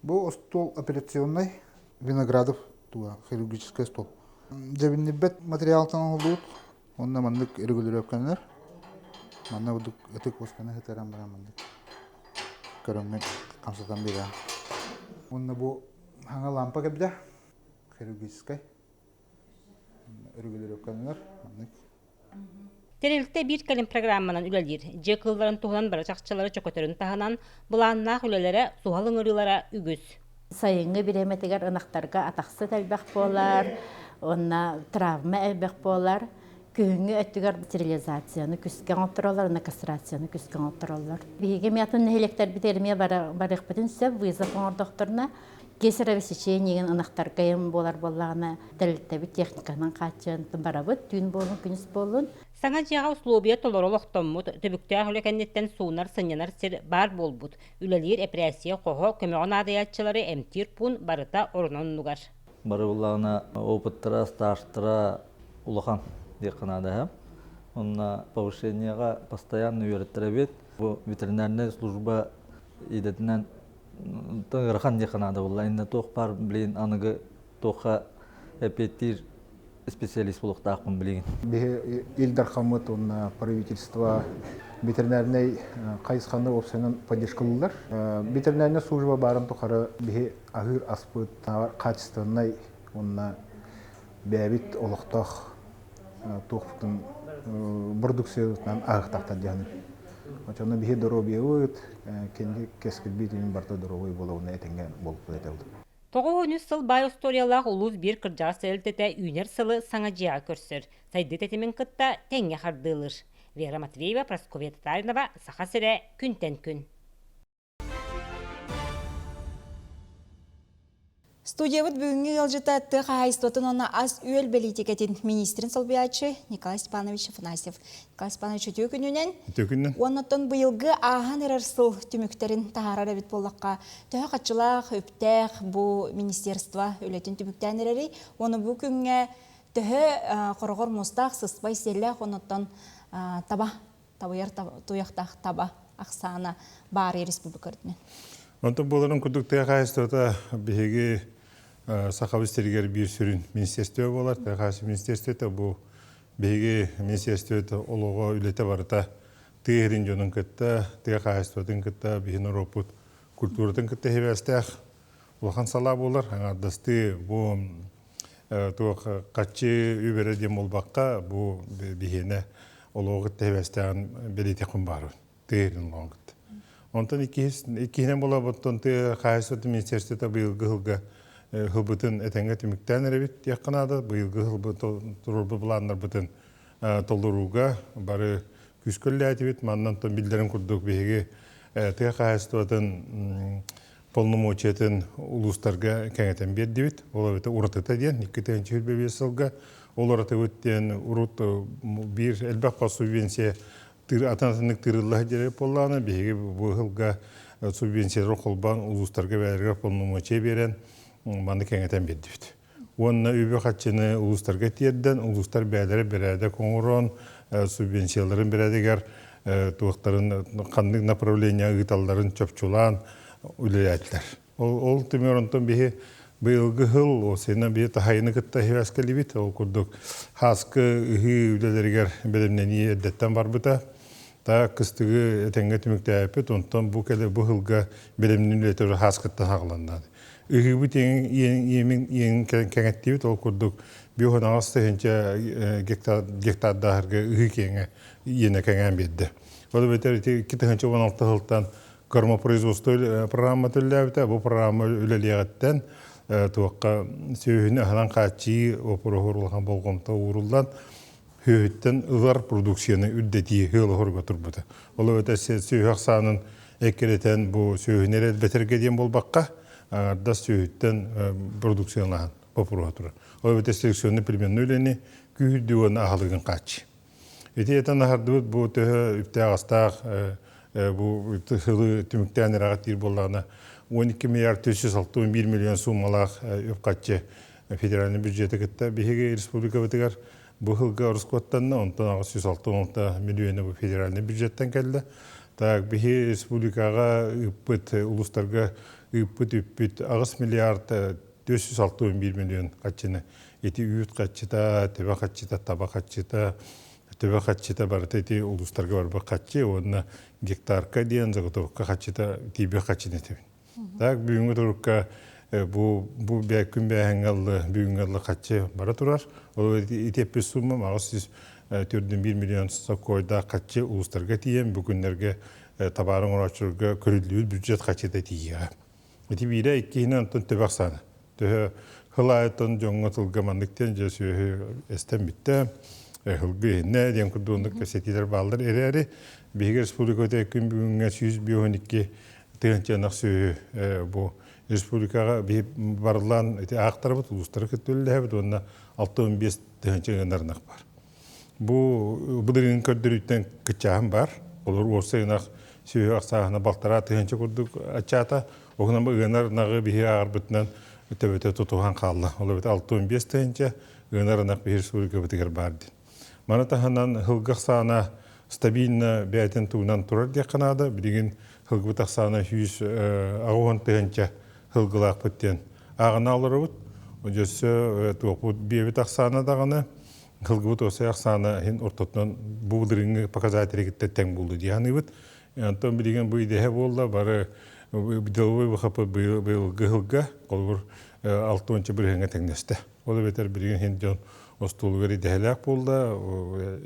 Бу остуол операционный Виноградов туга хирургический стол. Дьэбиннирбэт материалтан оҥоһуллубут. Онно маннык регулировканар. Манна бурдук ытык уосканы сытаран баран маннык көрөҥҥүн хамсатан биэрэҕин. Уонна бу хаҥа лампа кэбдэ хирургическай регулировканар маннык. Тэрилтэ биир кэлим программанан үлэлиир. Дьиэ кыылларын туһунан бары чахчылары чөкөтөрүн таһынан, былааннаах үлэлэрэ, суһал ыҥырыылара үгүс. Сайыҥҥы бириэмэтигэр ынахтарга атахсыт элбэх буолар, уонна травма элбэх буолар. Күһүҥҥү өттүгэр стерилизацияны күскэ оҥоттороллор уонна кастрацияны күскэ оҥоттороллор. Биһиги эмиэ атын нэһилиэктэрбитигэр эмиэ барыахпытын сөп, вызов оҥордохторуна кесарево сечение ынахтарга эм буолар буоллаҕына тэрилтэбит техниканан хааччыйан барабыт, түүн буоллун, күнүс буоллун. Саҥа дьиэҕэ услуобуйа толору олохтоммут, түбүктээх үлэ кэнниттэн суунар-сынньанар сир баар буолбут, үлэлиир эпэрээссийэ хоһо, көмөҕө наадыйааччылары эмтиир пуун барыта орун-оннугар. Бары буллаҕына опыттара, стажтара улахан диэххэ наада. Онно повышениеҕа постоянно үөрэттэрэбит. Бу ветеринарная служба идэтинэн ыарахан диэххэ наада буолла. Инна туох баар билигин аныгы туохха эппиэттиир специалист буолуохтаахпын билигин. Биһи Ил Дархаммыт уонна правительство ветеринарнай хайысханы уопсайынан поддержкалыыллар. Ветеринарная служба баарын тухары биһи аһыыр аспыт качественнай уонна бэйэбит олохтоох туохпутун продукциябытынан аһыктахтар дьаһаныр. Очону биһи доруобуйабыт, кэнники кэскилбит барыта доруобуй буолугуна этэҥҥэ буолбут этэ. 93 сыл баай остуоруйалаах улуус биир кырдьаҕас тэрилтэтэ үүнэр сылы саҥа дьиэҕэ көрсөр, сайдыы тэтимин кытта тэҥҥэ хардыылыыр. Вера Матвеева, Прасковья Татаринова, Саха сирэ, күнтэн күн. Студиябыт бүгүҥҥү ыалдьыта тыа хаһаайыстыбатын уонна ас-үөл бэлиитикэтин министрин солбуйааччы Николай Степанович Афанасьев. Николай Степанович үтүө күнүнэн. Үтүө күнүнэн. Уоннаттан быйылгы ааһан эрэр сыл түмүктэрин таһаарар эбит буоллахха, төһө хаччылаах, үптээх бу министерство үлэтин түмүктээн эрэрий? Уонна бу күҥҥэ төһө хороҕор муостаах, сыспай сиэллээх уоннаттан таба, табыйар туйахтаах таба ахсаана баар республика үрдүнэн. Онтон буоларын курдук тыа хаһаайыстыбата биһиги Сахабыт сиригэр биир сүрүн министерство буолар. Тыа хаһаайыстыба министерствота бу биһиги министерствота олоҕо үлэтэ барыта тыа сирин дьонун кытта, тыа хаһаайыстыбатын кытта биһи норуоппут культуратын кытта сибээстээх улахан салаа буолар. Аҥаардастыы бу туох хаччы үбэрэ диэн буолбакка бу биһиэнэ олоҕу кытта сибээстээҕин бэлиэтиэхпин баарбын. Тыа сирин олоҕун кытта. Онтон иккиһинэн буолабыттан тыа хаһаайыстыбатын министерствота быйылгы сылга сылбытын этэҥҥэ түмүктээн эрэбит диэххэ наада. Быйылгы сылбыт туруорбут былааннарбытын толорууга бары күүскэ үлэлээтибит. Манна онтон биллэрин курдук биһиги тыа хаһаайыстыбатын полномочиятын улуустарга кэҥэтэн биэрдибит. Ол эбэтэр уратыта диэн 2025 сылга ол уратыбыт диэн урут биир элбэх хос субвенция атын-атыннык тыырылла сылдьар буоллаҕына, биһиги бу сылга субвенциялары холбоон улуустарга бэйэлэригэр полномочия биэрэн маны кэҥэтэн биэрдибит. Уонна үбү-харчыны улуустарга тиэрдэн, улуустар бэйэлэрэ бэрээдэк оҥорон, субвенцияларын бэрээдэгэр туохтарын ханнык направление ыыталларын чопчулаан үлэлээтилэр. Ол түмүгэр онтон биһи быйылгы сыл осена биһи таһайыны кытта сибээскэлибит. Ол курдук хааскы ыһыы үлэлэригэр бэлэмнэнии эрдэттэн барбыта. Та кыстыгы этэҥҥэ түмүктээбиппит. Онтон бу кэлэ бу сылга бэлэмнэнии үлэтэ хааскыттан саҕаланна. Ыһыыбыт иэмин кэҥэттибит. Ол курдук биоһун тыһыынча гектардаахырга ыһыы киэҥэ иэнэ кэҥээн биэрдэ. Ол эбэтэр ити 2016 сылтан кормопроизводство программа төллөөбүтэ. Бу программа үлэлиэҕиттэн туохха сүөһүнү аһынан хааччыйыы боппуруоһугар улахан болҕомто ууруллан, сүөһүттэн ылар продукцияны үрдэтии сыала-соруга турбута. Ол эбэтэр сүөһү ахсаанын эккирэтэн бу сүөһүнү эрэ элбэтэргэ диэн буолбакка, аҥардас сүөһүттэн продукциялааһын боппуруоһа турар. Ол эбэтэр селекционный племенной үлэни күүһүрдүү уонна аһылыгын хааччыы. Ити этэн аһардыбыт бу төһө үптээх-астаах бу сылы түмүктээн эрэҕит диир буоллаҕына 12 миллиард 361 миллион суумалаах үп-харчы федеральный бюджеты кытта биһиги республикабытыгар бу сылга ороскуоттанна, онтон 866 миллиона бу федеральный бюджеттан кэллэ. Так, биһи республикаҕа ыыппыт, улуустарга ыыппыт үппүт 8 миллиард 461 миллион харчыны ити үүт хаччыта, төбө хаччыта, таба хаччыта, төбө хаччыта барыта ити улуустарга барбыт хаччы уонна гектарка диэн заготовка хаччыта тиийбит хаччыны этэбин. Так бүгүҥҥү турукка бу бу күн бээһэҥҥэ ыллы бүгүҥҥү ыллы хаччы бара турар. Ол ити эппит суммам 841 миллион соккуойдаах хаччы улуустарга тиийэн бу күннэргэ табаары оҥорооччуларга көрүллүбүт бюджет хаччыта тиийиэҕэ. Ити биирэ иккиһинэн онтон төбө ахсаана. Төһө хыл аайыттан дьоҥҥо тылга маннык диэн дьэ сүөһү эстэн бүттэ. Хылгы иһиннэ диэн курдук кэпсэтиилэр бааллар эрээри, биһиги республикабыт күн бүгүҥҥэ 152 тыһыынча сүөһү бу республикаҕа биһи барыллаан ити аахтарабыт, улуустары кытта үлэлэһэбит уонна 65 тыһыынча ыанар ынах бар. Бу былырыын көрдөрүүттэн кыччааһын бар. Олор уопсай ынах сүөһү ахсааһына 1,5 тыһыынча курдук аччаата. Оһунан бу ыанар ынаҕы биһи ааҕарбытынан төбөтө тутуһан хаалла. Ол эбэтэр 65 тыһыынча ыанар ынах биһи республикабытыгар бар диэн. Маны таһынан һылгы ахсаана стабильно бэйэтин тугунан турар диэххэ наада. Билигин һылгыбыт ахсаана 180 тыһыынча һылгылаахпыт диэн ааҕына олоробут. Өссө туохпут биэбит ахсаана даҕаны һылгыбыт уопсай ахсаана иһин ортотунан бу былырыыҥҥы показателигиттэн тэҥ буолду дии саныыбыт. Онтон билигин бу идэһэ буолла бары деловой ВХП быйылгы һылга холобур 60 бырыһыаҥҥа тэҥнэстэ. Ол эбэтэр билигин иһин дьон остуолугар идэһэлээх буолла,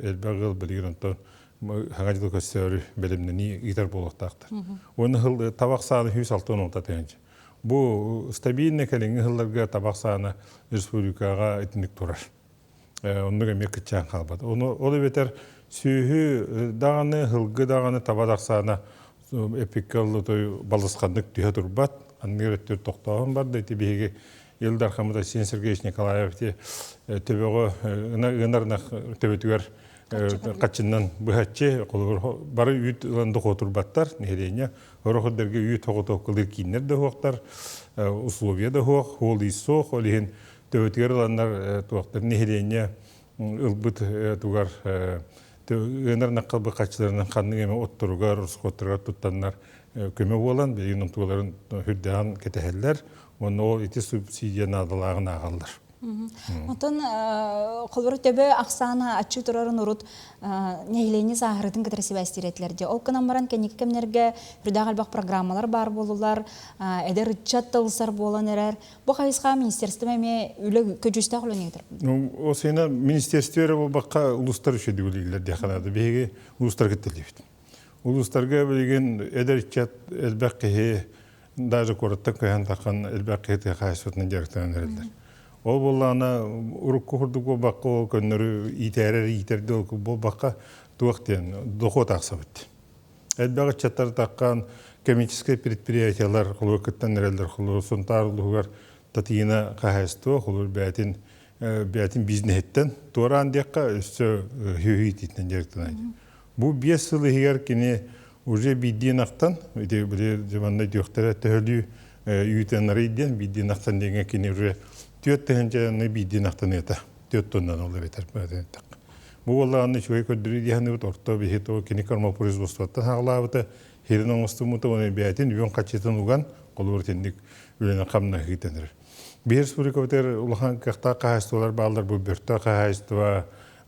элбэх ыал билигин онтон хаҥа дьыл көссөөрү бэлэмнэнии ыытар буолуохтаахтар. Уонна һыл табах сааны 160 тыһыынча. Бу стабильно кэлиҥҥи сылларга табах саана республикаҕа итинник турар. Оннук эмиэ кыччаан хаалбат. Ону ол эбэтэр сүөһү даҕаны, һылгы даҕаны таба тахсаана эпиккэ той балысханнык түһэ турбат. Анныгар өттүр тохтооһун барда. Ити биһиги Ил Дархаммыт Айсен Сергеевич Николаев ити төбөҕө ынар төбөтүгэр хаччыннан быһаччы холобур бары үүт ылан дохуотурбаттар нэһилиэнньэ сорох үрдэргэ үүт хоҕотуоккалыыр кииннэр да суохтар, условия да суох, хуол ис суох, ол иһин төбөтүгэр ыланнар туохтар нэһилиэнньэ ылбыт тугар ыанар ынахха хаччыларынан ханнык эмэ отторугар, ороскуоттарыгар туттаннар көмө буолан билигин онтугаларын үрдээн кэтэһэллэр уонна ол ити субсидия наадалааҕын ааҕаллар. Онтон холобура төбө ахсаана аччыы турарын урут нэһилиэнньэ сааһырытын кытары сибээстиир этилэр дии. Ол гынан баран кэнники кэмнэргэ үрдээх элбэх программалар баар буоллулар, эдэр ыччат да ылсар буолан эрэр. Бу хайысха министерство эмиэ үлэ көдьүүстээх үлэни ыытар. Ну, ол сена министерство эрэ буолбакка улуустар үчүгэй үлэлииллэр диэххэ наада. Биһиги улуустар кыттыллыбыт. Улуустарга билигин эдэр ыччат элбэх киһи даже куораттан көһөн таххан элбэх киһи тыа хаһаайыстыбатынан дьарыктанан эрэллэр. Ол буоллаҕына урукку курдук буолбакка ол көннөрү иитээрэр иитэрдэ ол буолбакка туох диэн дохуот аахсабыт. Элбэх ыччаттар таххан коммерческай предприятиялар холобур кыттан эрэллэр холобур Сунтаар улууһугар Татьяна хаһаайыстыба холобур бэйэтин бэйэтин бизнеһиттэн туораан диэххэ өссө сүөһү иитиитинэн дьарыктанар. Бу 5 сыл иһигэр кини уже биирдии ынахтан, ити били манна диэхтэрэ төһөлүү үүтэннэрий диэн биирдии ынахтан диэҥҥэ кини уже 4 тыһыынчаны биирдии ынахтан ыата. 4 тоннан ол эбэтэр. Бу буоллаҕына үчүгэй көрдөрүү диэханыбыт орто биһи то кини кормопроизводствоттан хаалаабыта, хирин оҥостуммута уонна бэйэтин үөн хаччытын уган холобур итинник үлэни хамнаһыы тэнэр. Биир республикабытыгар улахан кыахтаах хаһаайыстыбалар бааллар бу Бөртө хаһаайыстыба,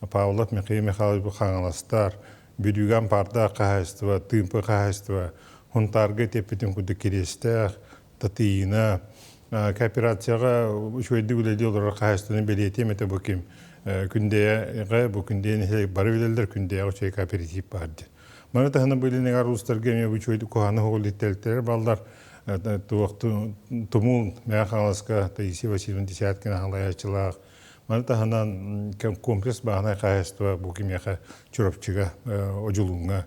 Павлов Михаил Михайлович бу Хаҥаластар, Бүлүүгэ Ампаардаах хаһаайыстыба, Тыымпы хаһаайыстыба, Хунтаарга тиэппитин курдук Кириэстээх, Татыйына, кооперацияҕа үчүгэйдик үлэлии олорор хаһаайыстыбаны бэлиэтиэм этэ бу ким Күндэйэҕэ бу Күндэйэ нэһилиэк бары билэллэр Күндэйэҕэ үчүгэй кооператив баар диэн. Маны таһынан бу илин улуустарга эмиэ бу үчүгэй куһаҕаны хоҕул баллар туох Тумул Мэҥэ Хаҥаласка Таисия Васильевна Десяткина халайааччылаах. Маны таһынан комплекс бааһынай хаһаайыстыба бу кимиэхэ Чурапчыга, Одьулууҥҥа.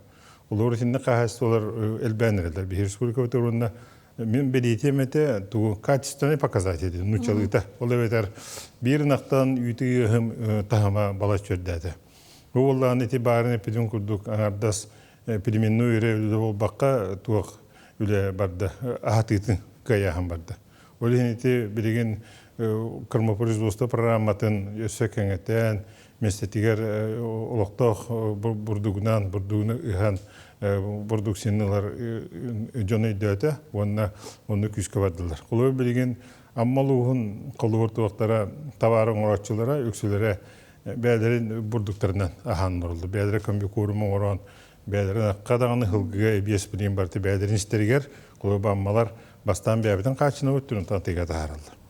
Олор итиннэ хаһаайыстыбалар элбээн эрэллэр. Биһи республикабыт уонна мин бэлиэтиэм этэ тугу качественный показатель нууччалыыта. Ол эбэтэр биир ынахтан үүтү ыаһым таһыма балачча үрдээтэ. Бу буоллаҕына ити баарын эппитим курдук аҥардас племенной эрэ үлэ буолбакка туох үлэ барда аһатыытын кыайааһын барда. Ол иһин ити билигин кормопроизводство программатын өссө кэҥэтэн, миэстэтигэр олохтоох бурдугунан, бурдугуну ыһан бурдук синнылар дьон өйдөөтө уонна онну күүскэ бардылар. Холобур билигин Амма улууһун холобур туохтара табаар оҥорооччулара үксүлэрэ бэйэлэрин бурдуктарынан аһаан олороллор. Бэйэлэрэ комбикорм оҥорон, бэйэлэрин акка даҕаны һылгыга эбиэс билигин барыта бэйэлэрин истэригэр холобур Аммалар бастаан бэйэбитин хааччынабыт түрүн тыга таһаараллар.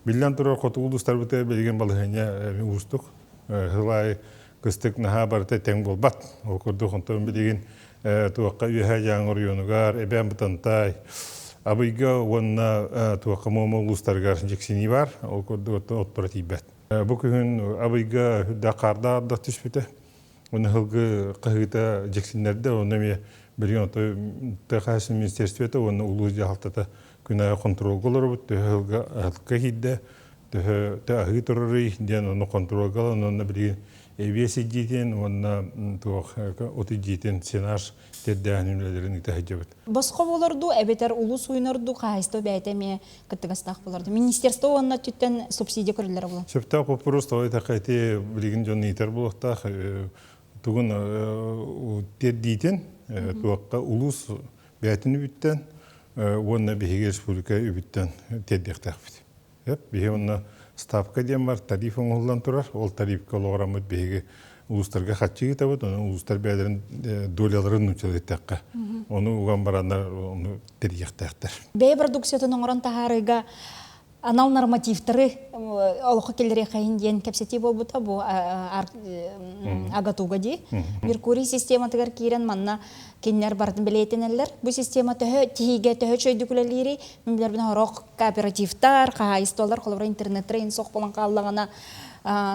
Биллэн турар хотугу улуустарбытыгар билигин балаһыанньа уустук. Сыл аайы кыстык наһаа барыта тэҥ буолбат. Ол курдук онтон билигин туохха Үөһээ Дьааҥы оройуонугар, Эбээн Бытантай, Абыйга уонна туохха Муома улуустарыгар дьиксинии бар. Ол курдук отторо тиийбэт. Бу күһүн Абыйга үрдээх хаардаах ардах түспүтэ. Оны хылгы хаһыыта дьиксиннэрдэ, онно эмиэ билигин ото тыа хаһаайыстыбатын министерствота уонна улуус дьаһалтата күн аайы хонтуруолга олоробут, төһө ыһылга аһылыкка киирдэ, төһө аһыы турарый диэн ону хонтуруолга ылан уонна билигин эбиэс илдьиитин уонна туох от илдьиитин сенаж тирдээһин үлэлэрин ыыта сылдьабыт. Босхо буолар дуу, эбэтэр улуус уйунар дуу хаһаайыстыба бэйэтэ эмиэ кыттыгастаах буолар дуу? Министерство уонна өттүттэн субсидия көрүллэрэ буолан. Сөптөөх боппуруос тоҕо диэтэххэ ити билигин дьон ыйытар буолуохтаах тугун тиэрдиитин туохха улуус бэйэтин үбүттэн уонна биһиги республика үбүттэн тиэрдиэхтээхпит. Биһи онно ставка диэн бар тариф оҥоһуллан турар. Ол тарифка олоҕураммыт биһиги улуустарга харчы ыытабыт, ону улуустар бэйэлэрин доляларын нууччалыы Ону уган бараннар ону тэрийиэхтээхтэр. Бэйэ продукциятын оҥорон таһаарыыга анал нормативтары олоххо киллэриэхэйин диэн кэпсэтии буолбута бу АГАТУга дии. Меркурий систематыгар киирэн манна кинилэр барытын бэлиэтэнэллэр. Бу система төһө тиһигэ, төһө үчүгэйдик үлэлиирий? Мин билэрбин сорох кооперативтар, хаһаайыстыбалар, холобура интернеттэр иһин суох буолан хааллаҕына,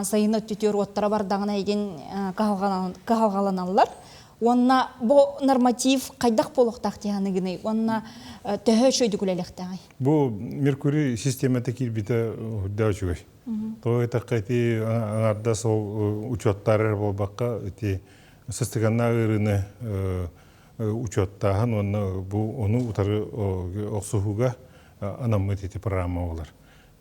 сайын өттүтүөр уоттара бардаҕына игин кыһалҕаланаллар. Уонна бу норматив хайдах буолуохтаах диэханыгыный? Уонна төһө үчүгэйдик үлэлиэхтээҕий? Бу Меркурий системата киирбитэ үрдээх үчүгэй. Тоҕо эттэххэ ити аҥаардас ол учуоттаар эрэ буолбакка ити сыстыганнаах ыарыыны учуоттааһын уонна бу ону утары охсуһууга анаммыт ити программа буолар.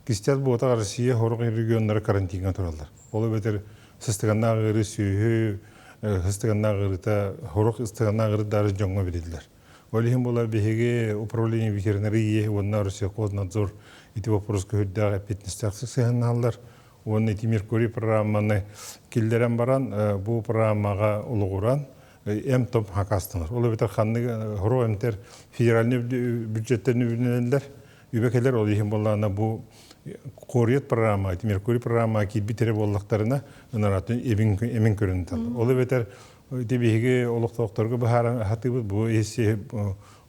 Кистэл буотах Россия сорох регионнара карантиҥҥа тураллар. Ол эбэтэр сыстыганнаах ыарыы сүөһү сыстыганнаах ыарыыта сорох ыстыганнаах ыарыыдары дьоҥҥо бэриллэр. Ол иһин буолар биһиги управление ветеринарии уонна Россельхознадзор ити боппуруоска үрдээх эппиэтинэстээх сыһыаннаһаллар. Уонна ити Меркурий программаны киллэрэн баран, бу программаҕа олоҕуран эм-том хакаастанар. Ол эбэтэр ханнык хоро эмтэр федеральный бюджеттен үбүлэнэллэр, үбэ кэлэр, ол иһин буоллаҕына бу Кориет программа, ити Меркурий программа киирбит эрэ буоллахтарына, ынаратын эмин көрүн Ол эбэтэр ити биһиги олохтоохторго быһааран хатыыбыт бу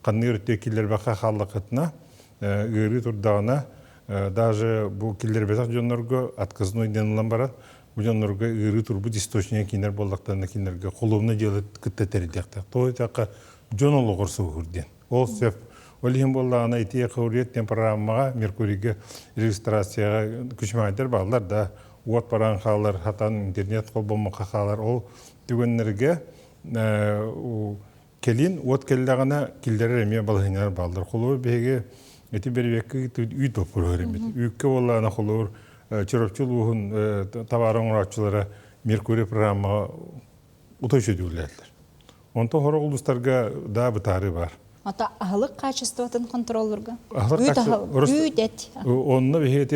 ханнык өртүө киллэрбэххэ хааллаххытына, ыарыы турдаҕына, даже бу киллэрбэтэх дьоннорго отказной диэн ылан баран, бу дьоннорго ыарыы турбут источнига кинилэр буоллахтарына кинилэргэ холуобунай дьыала кытта тэрийдиэхтээх. Тоҕо диэтэххэ, дьон олоҕор суоһуур диэн. Ол сөп. Ол иһин буоллаҕына ити Хауриет диэн программаҕа Меркурийга регистрацияҕа күчүмэҕэйдэр бааллар да, уот баран хаалар, хатан интернет холбоммокко хаалар. Ол түгэннэргэ кэлин уот кэллэҕинэ киллэрэр эмиэ балаһыанньалар бааллар. Холобур, биһиги ити бэрэбиэккэ үүт боппуруоһар эмит. Үүккэ буоллаҕына холобур Чурапчы улууһун табаары оҥорооччулара Меркурий программаҕа утой сөдүүллээллэр. Онтон сорох улуустарга да бытаарыы баар. Ата аһылык качествотын контроллурга? Үүт эт. Онно биһиги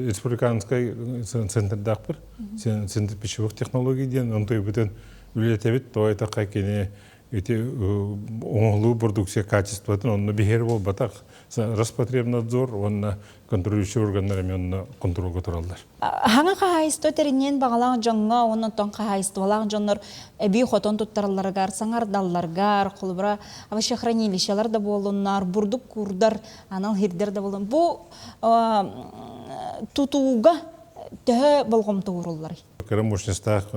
республиканскай центрдаахпыр. Центр пищевых технологий диэн онтуйбутун үлэлэтэбит. Тоҕо этахха кини ити оҥоһулуу продукция качествотын онно биһиэр буолбатах. Роспотребнадзор уонна контролирующий органнар эмиэ онно контролга тураллар. Хаҥа хаһаайыстыба тэриниэн баҕалаах дьоҥҥо уонна оттон хаһаайыстыбалаах дьоннор эбии хотон туттаралларыгар, саҥардалларыгар, холобура, овощехранилищелар да буоллуннар, бурдук куурдар, анал сирдэр да буоллун. Бу тутууга төһө болҕомто уурулларый? Кыра мощностаах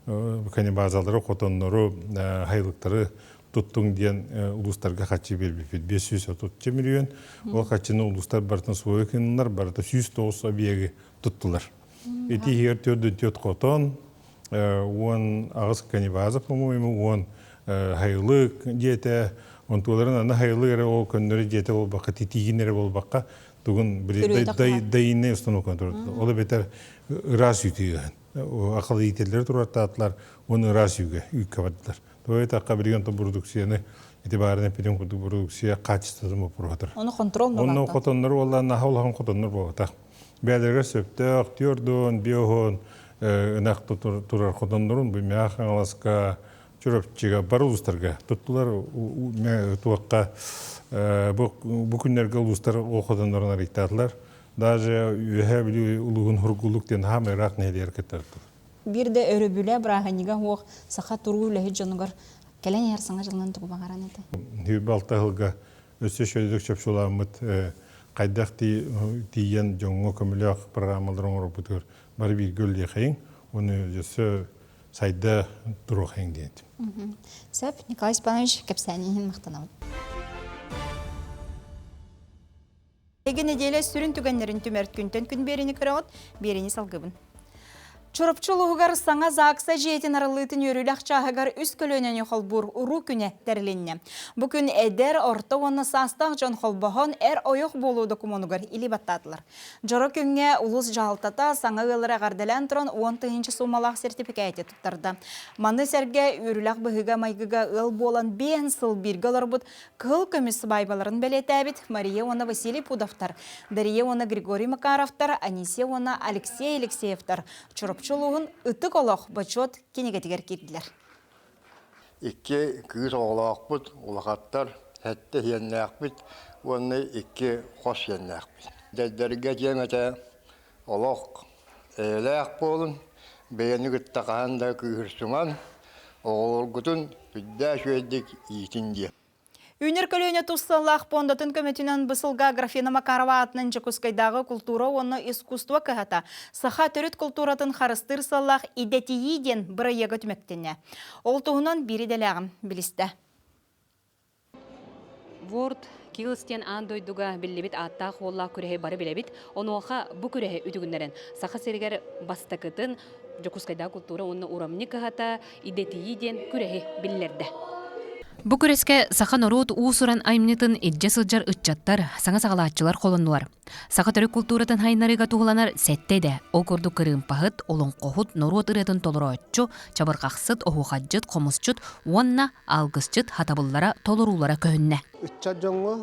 базалары, хотоннору, хайылыктары туттуҥ диэн улуустарга хаччы биэрбиппит 530 миллион. Ол хаччыны улуустар барытын суойа гыннылар, барыта 109 объегы туттулар. Ити иһигэр 44 хотон, 18 канибаза, по-моему, 10 хайылык дьиэтэ, онтуларын аны хайылык эрэ ол көннөрү дьиэтэ буолбакка, титиигин эрэ буолбакка, тугун дайыннай установканы турар. Ол эбэтэр ыраас үүтү акыл иитэллэри турартаатылар, уонна ыраас үүгэ үүккэ бардылар. Тоҕо этахха билигин онтон продукцияны ити баарын эппитим курдук продукция качествотын боппуруһатар. Ону контрол Онно хотоннор уоллаан наһаа улахан хотоннор буолбатах. Бэйэлэригэр сөптөөх түөрдуон, биоһон ынах турар хотоннорун бу Мэҥэ Хаҥаласка, Чурапчыга бары улуустарга туттулар туохха бу күннэргэ улуустар ол хотоннорун арыйтаатылар. Даже Үөһээ Бүлүү улууһун Хургулук диэн хаамай ыраах нэһилиэгэр кыттардылар. Биир да өрөбүлэ, бырааһынньыга суох саха туруу үлэһит дьонугар кэлэн иһэр саҥа дьылынан тугу баҕаран этэ? 26 сылга өссө шөйдүк чопчуламмыт хайдах тиийэн дьоҥҥо көмөлөөх программалар оҥорорбутугар бары бииргэ үлэлиэхэйиҥ, уонна өссө сайда туруохайыҥ диэн этим. Сөп, Николай Степанович, кэпсээни иһин махтанабын. Эги неделя сүрүн түгэннэрин түмэр күнтэн күн биэрини көрөҕүт, биэрини салгыбын. Чурапчы улууһугар саҥа ЗАГСа дьиэтин арыллыытын үөрүүлээх чааһыгар үс көлүөнэни холбуур уруу күнэ тэрилиннэ. Бу күн эдэр, орто уонна саастаах дьон холбоһон эр-ойох буолуу докумуонугар илии баттаатылар. Дьоро күҥҥэ улуус дьаһалтата саҥа ыаллары эҕэрдэлээн туран 10 тыһыынча суумалаах сертификээти туттарда. Маны сэргэ үөрүүлээх быһыыга-майгыга ыал буолан 5 сыл бииргэ олорбут кыһыл көмүс сыбаайбаларын бэлиэтээбит Мария уонна Василий Пудовтар, Дария уонна Григорий Макаровтар, Анисия уонна Алексей Алексеевтар Чурапчы улууһун Ытык олох бочуот кинигэтигэр киирдилэр. Икки кыыс оҕолоохпут, улахаттар, сэттэ сиэннээхпит уонна икки хос сиэннээхпит. Эдэрдэргэ диэм этэ, олох эйэлээх буолун, бэйэни кытта хаһан да кыыһырсыман, оҕолоргутун үрдээх үчүгэйдик иитин диэн. Үүнэр көлүөнэ тус сыаллаах пуондатын көмөтүнэн бу сылга Аграфена Макарова аатынан Дьокуускайдааҕы култуура уонна искусство кыһата саха төрүт култууратын харыстыыр сыаллаах идэтийии диэн бырайыага түмүктэннэ. Ол туһунан биир идэлээҕим билистэ. World Skills диэн аан дойдуга биллибит ааттаах-уоллаах күрэһи бары билэбит. Онуоха бу күрэһи үтүгүннэрэн Саха сиригэр бастакытын Дьокуускайдааҕы култуура уонна урамньы кыһата идэтийии диэн күрэһи биллэрдэ. Бу күрэскэ саха норуот уус-уран айымньытын илдьэ сылдьар ыччаттар, саҥа саҕалааччылар холоннулар. Саха төрүт култууратын хайыннарыыга туһуланар сэттэ идэ, ол курдук кырыымпаһыт, олоҥхоһут, норуот ырыатын толорооччу, чабырҕахсыт, оһуохайдьыт, хомусчут уонна алгысчыт хатабыллара толоруулара көһүннэ. Ыччат дьоҥҥо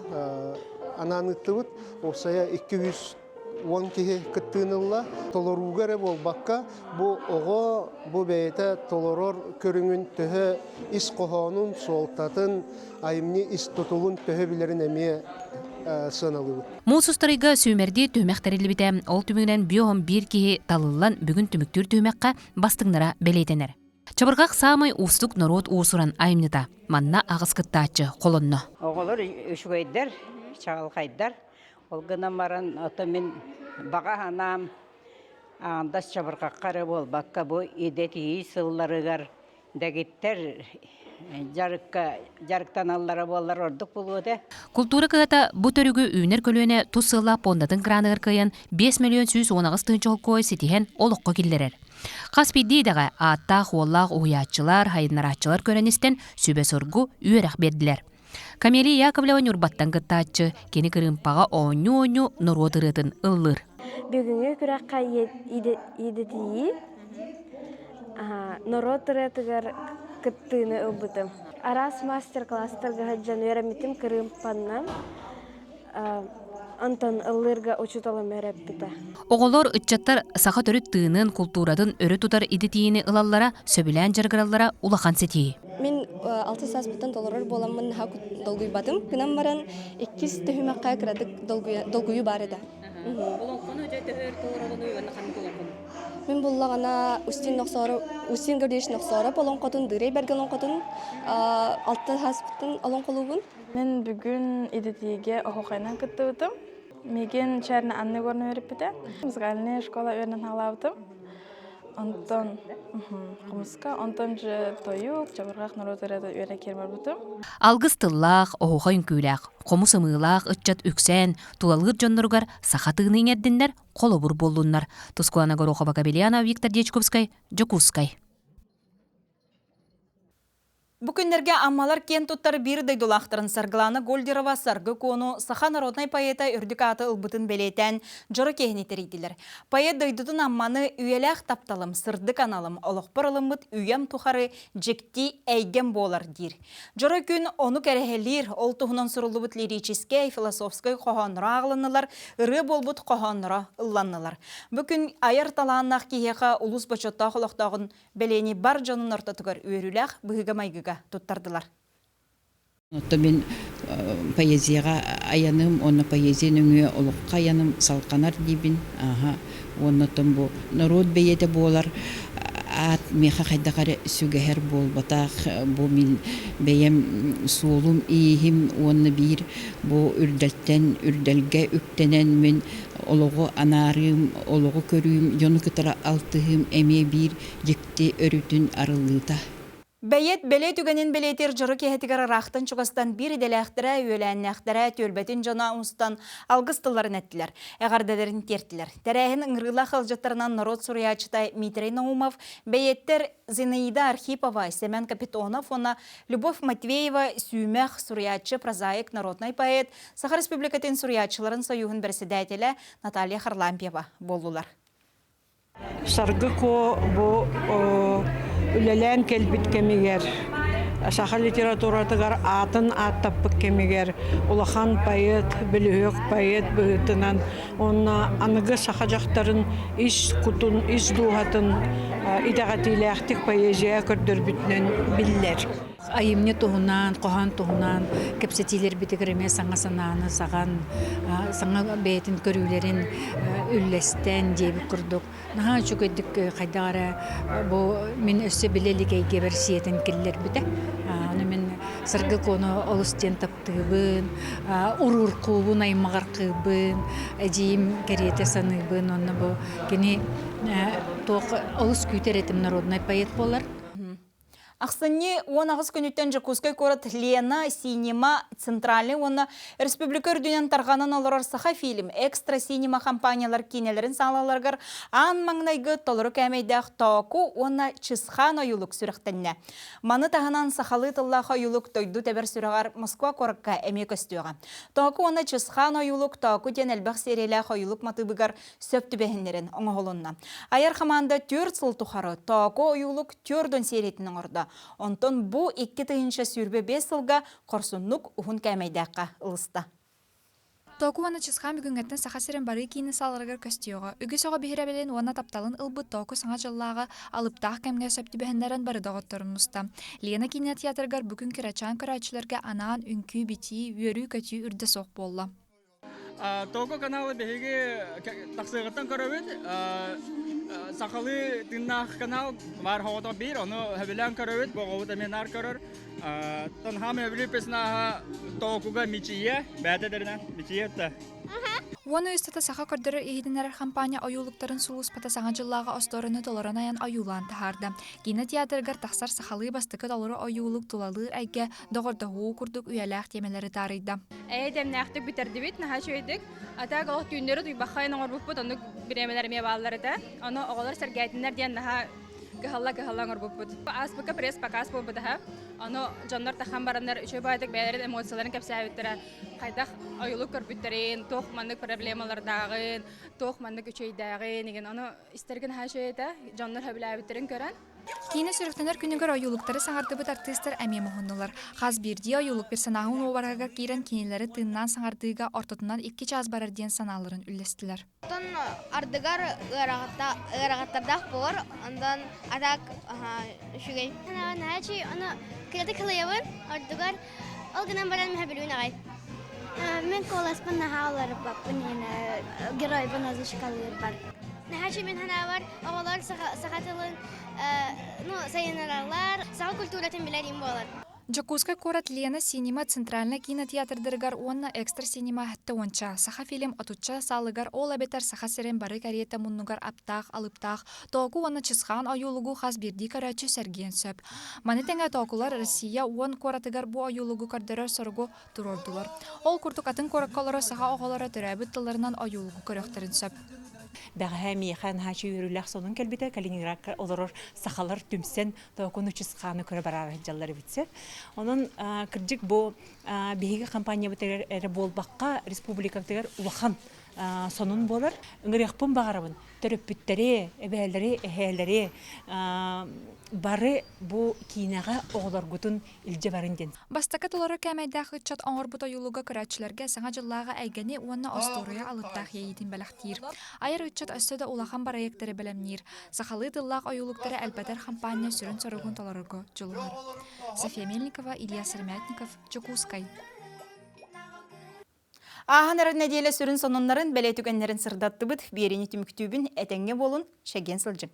анаан ыыттыбыт. Уопсайа 210 киһи кыттыыны ылла. Толорууга эрэ буолбакка, бу оҕо бу бэйэтэ толорор көрүҥүн төһө ис хоһоонун, суолтатын, айымньы ис тутулун төһө билэрин эмиэ сыаналыыбыт. Муус устарыйга сүүмэрдии түһүмэх тэриллибитэ. Ол түмүгүнэн биоһом биир киһи талыллан бүгүн түмүктүүр түһүмэххэ бастыҥнара бэлиэтэнэр. Чабырҕах саамай уустук норуот уус-уран айымньыта. Манна аҕыс кыттааччы холонно. Оҕолор үчүгэйдэр, чаҕылхайдар. Ол гынан баран, ото мин баҕа санаам аандас чабырҕахха эрэ буолбакка, бу идэтийии сылларыгар дэгиттэр дьарыкка дьарыктаналлара буоллар ордук буолуо этэ. Култуура кыһата бу төрүгү үүнэр көлүөнэ тус сыаллаах пуондатын кыраныгар кыайан 5 миллион 118 тыһыынча холкуой ситиһэн олоххо киллэрэр. Хас биирдии идэҕэ ааттаах-уоллаах уһуйааччылар, хайыннарааччылар көрөн-истэн сүбэ-соргу үөрэх биэрдилэр. Камелия Яковлева Ньурбаттан кыттааччы, кини кырыымпаҕа оонньуу-оонньуу норуот ырыатын ыллыыр. Бүгүҥҥү күрэххэ идэтийии норуот ырыатыгар кыттыыны ылбытым. Араас мастер-класстарга сылдьан үөрэммитим кырыымпаннан Онтон ыллыырга учууталым үөрэппитэ. Оҕолор, ыччаттар саха төрүт тыынын, култууратын өрө тутар идэтийиини ылаллара, сөбүлээн дьарыгыраллара улахан ситиһии. Мин алтыс сааспыттан толорор буоламмын наһаа долгуйбатым. Гынан баран иккис түһүмэххэ кыратык долгуйуу баар этэ. Олоҥхону дьэ төһө өр толороҕунуй уонна ханнык олоҥхону? Мин буллаҕына Устин Нохсоро Устин Гаврильевич Нохсоороп олоҥхотун, Дыырай Бэргэн олоҥхотун алта сааспыттан олоҥхолуубун. Мин бүгүн идэтиигэ оһуохайынан кыттыбытым. Миигин Черна Анна Егоровна үөрэппитэ. Музыкальная школа үөрэнэн хаалаабытым. Онтон хомуска, онтон же тойук, чабырҕах норуот ырыата үөрэ киэр барбытым. Алгыс тыллаах, оһуохай үҥкүүлээх, хомус ымыылаах ыччат үксээн, тулалыыр дьонноругар саха тыыны иҥэрдиннэр, холобур буоллуннар. Тускулана Горохова-Кабельянова, Виктор Дьячковскай, Дьокуускай. Бу күннэргэ Аммалар киэн туттар биир дойдулаахтарын Саргылана Гольдерова Саргы Куону саха народнай поэта үрдүк ааты ылбытын бэлиэтээн дьоро киэһэни тэрийдилэр. Поэт дойдутун Амманы үйэлээх тапталым, сырдык аналым, олохпор ылыммыт үйэм тухары дьикти эйгэм буолар диир. Дьоро күн ону кэрэһэлиир, ол туһунан суруллубут лирическэй, философскай хоһоонноро ааҕылыннылар, ырыа буолбут хоһоонноро ылланнылар. Бу күн айар талааннаах киһиэхэ улуус бочуоттаах олохтооҕун Бэлиэни бар дьонун ортотугар үөрүүлээх быһыыга-майгыга туттардылар. Оттон мин поэзияҕа айаным уонна поэзия нөҥүө олоххо айаным салҕанар диибин. Ааһа. Уонна оттон бу норуот бэйиэтэ буолар. аат миэхэ хайдах эрэ сүгэһэр буолбатах. Бу мин бэйэм суолум-ииһим уонна биир бу үрдэлтэн үрдэлгэ үктэнэн мин олоҕу анаарыым, олоҕу көрүүм, дьону кытары алтыһыым эмиэ биир дьикти өрүтүн арыллыыта. Бэйэт бэлиэ түгэнин бэлиэтиир дьоро киэһэтигэр ыраахтан-чугастан биир идэлээхтэрэ, үөлээннээхтэрэ, түөлбэтин дьоно устан алгыс тылларын эттилэр, эҕэрдэлэрин тиэртилэр. Тэрээһин ыҥырыылаах ыалдьыттарынан норуот суруйааччыта Дмитрий Наумов, бэйиэттэр Зинаида Архипова, Семен Капитонов уонна Любовь Матвеева сүүмэх суруйааччы, прозаик, народнай поэт, Саха Республикатын суруйааччыларын союһун бэрэссэдээтэлэ Наталья Харлампьева буоллулар. Саргы Куо бу үлэлээн кэлбит кэмигэр саха литературатыгар аатын ааттаппыт кэмигэр улахан поэт, бөлүһүөк поэт быһыытынан уонна аныгы саха дьахтарын ис кутун, ис дууһатын итэҕэтиилээхтик поэзия көрдөрбүтүнэн биллэр. Айымньы туһунан, хоһоон туһунан кэпсэтиилэрбитигэр эмиэ саҥа санааны саҕан, саҥа бэйэтин көрүүлэрин үллэстэн диэбит курдук наһаа үчүгэйдик хайдах эрэ бу мин өссө билэ илик эйгэбэр сиэтэн киллэрбитэ. Ону мин Саргы Куону олус диэн таптыыбын, урууркуубун, аймаҕаркыыбын, эдьиийим кэриэтэ саныыбын. Онно бу кини туох олус күүтэр этим народнай поэт буолар. Ахсынньы 18 күнүттэн Дьокуускай куорат Лена, Синема, Центральный уонна республика үрдүнэн тарҕанан олорор Сахафильм, Экстра Синема компаниялар киинэлэрин саалаларыгар аан маҥнайгы толору кээмэйдээх Тооку уонна Чысхаан ойуулук сүрэхтэннэ. Маны таһынан сахалыы тыллаах ойуулук дойду тэбэр сүрэҕэр Москва куоракка эмиэ көстүөҕэ. Тооку уонна Чысхаан ойуулук Тооку диэн элбэх сиэриялээх ойуулук матыыбыгар сөп түбэһиннэрэн оҥоһулунна. Айар хамаанда түөрт сыл тухары Тооку ойуулук түөрдөн сиэриэтин оҥордо. Онтон бу 2025 сылга хорсуннук уһун кээмэйдээххэ ылыста. Тооку уонна Чысхаан бүгүҥҥэттэн Саха сирин бары киинин сааларыгар көстүөҕэ. Үгүс оҕо биһирэбилин уонна тапталын ылбыт Тооку Саҥа дьыллааҕы алыптаах кэмҥэ сөп түбэһиннэрэн бары доҕотторун муста. Лена киинэ театрыгар бу күн кырачаан көрөөччүлэргэ анаан үҥкүү-битии, үөрүү-көтүү үрдэ суох буолла. Токо каналы биһиги тахсыаҕыттан көрөбүт. Сахалыы тыыннаах канал баар хоҕото биир, ону сөбүлээн көрөбүт, боҕобут эмиэ наар көрөр. Тонхам өбүлүү персонаһа Токуга Мичийэ, бэйэтэ дэринэн Мичийэ та. Уон ый устата саха көрдөрөр иһитиннэрэр хампаанньа ойуулуктарын сулууспата Саҥа дьыллааҕы остуоруйаны толорон айан ойуулаан таһаарда. Киинэ театрыгар тахсар сахалыы бастакы толору ойуулук тулалыыр эйгэ доҕордоһуу курдук үйэлээх тиэмэлэри таарыйда. Эйэ-дэмнээхтик бүтэрдибит, наһаа үчүгэйдик. А так олох түүннэри утуйбаххайын оҥорбуппут, оннук бириэмэлэр эмиэ бааллар этэ. Ону оҕолор сэргээтиннэр диэн наһаа кыһалла-кыһалла оҥорбуппут. Ааспыкка пресс-показ буолбутаһа. Ону дьоннор тахан бараннар үчүгэй баайдык бэйэлэрин эмоцияларын кэпсээбиттэрэ. Хайдах ойулук көрбүттэрин, туох маннык проблемалардааҕын, туох маннык үчүгэйдээҕин игин. Ону истэргэ наһаа үчүгэй этэ. Дьоннор сөбүлээбиттэрин көрөн. Киинэ сүрэхтэнэр күнүгэр ойуулуктары саҥардыбыт артыыстар эмиэ муһуннулар. Хас биирдии ойуулук персонаһын уобараһыгар киирэн кинилэри тыыннаан саҥардыыга ортотунан икки чаас барар диэн санааларын үллэстилэр. Оттон ардыгар ыарахаттардаах буолар, онтон атак үчүгэй. Наһаа үчүгэй, ону кыратык кылайабын, ардыгар ол гынан баран мөһөбүлүүн аҕай. Мин куоласпын наһаа уларыппаппын, геройбун озвучкалыырбар. Наһаа үчүгэй мин санаабар, оҕолор саха тылын ну, сайыннараллар, саха культуратын билэр им буолар. Дьокуускай куорат Лена Синема центральнай кинотеатрдарыгар уонна Экстра Синема 70 Сахафильм отучча саалыгар ол эбэтэр Саха сирин бары кэриэтэ муннугар аптаах, алыптаах Тооку уонна Чысхаан ойуулугу хас биирдии көрөөччү сэргиэн сөп. Маны тэҥэ тоокулар Россия уон куоратыгар бу ойуулугу көрдөрөр соругу туруордулар. Ол курдук атын куоракка олорор саха оҕолоро төрөөбүт тылларынан ойуулугу көрүөхтэрин сөп. Бэҕэһээ миэхэ наһаа үөрүүлээх сонун кэлбитэ. Калининградка олорор сахалар түмсэн тоокуну Чысхааны көрө бараары сылдьаллар эбит сөп. Онон кырдьык бу биһиги компаниябытыгар эрэ буолбакка республикабытыгар улахан сонун буолар. Ыҥырыахпын баҕарабын төрөппүттэри, эбээлэри, эһээлэри бары бу киинэҕэ оҕолоргутун илдьэ барын диэн. Бастакы толору кээмэйдээх ыччат оҥорбут ойуулуга көрөөччүлэргэ Саҥа дьыллааҕы эйгэни уонна остуоруйа алыптаах иэйиитин бэлэхтиир. Айар ыччат өссө да улахан бырайыактары бэлэмниир, сахалыы тыллаах ойуулуктары элбэтэр хампаанньа сүрүн соругун толорорго дьулуһар. София Мельникова, Илья Сыромятников, Дьокуускай. Ааһан эрэр нэдиэлэ сүрүн сонуннарын, бэлиэ түгэннэрин сырдаттыбыт. Биэриини түмүктүүбүн, этэҥҥэ буолун, чэгиэн сылдьыҥ.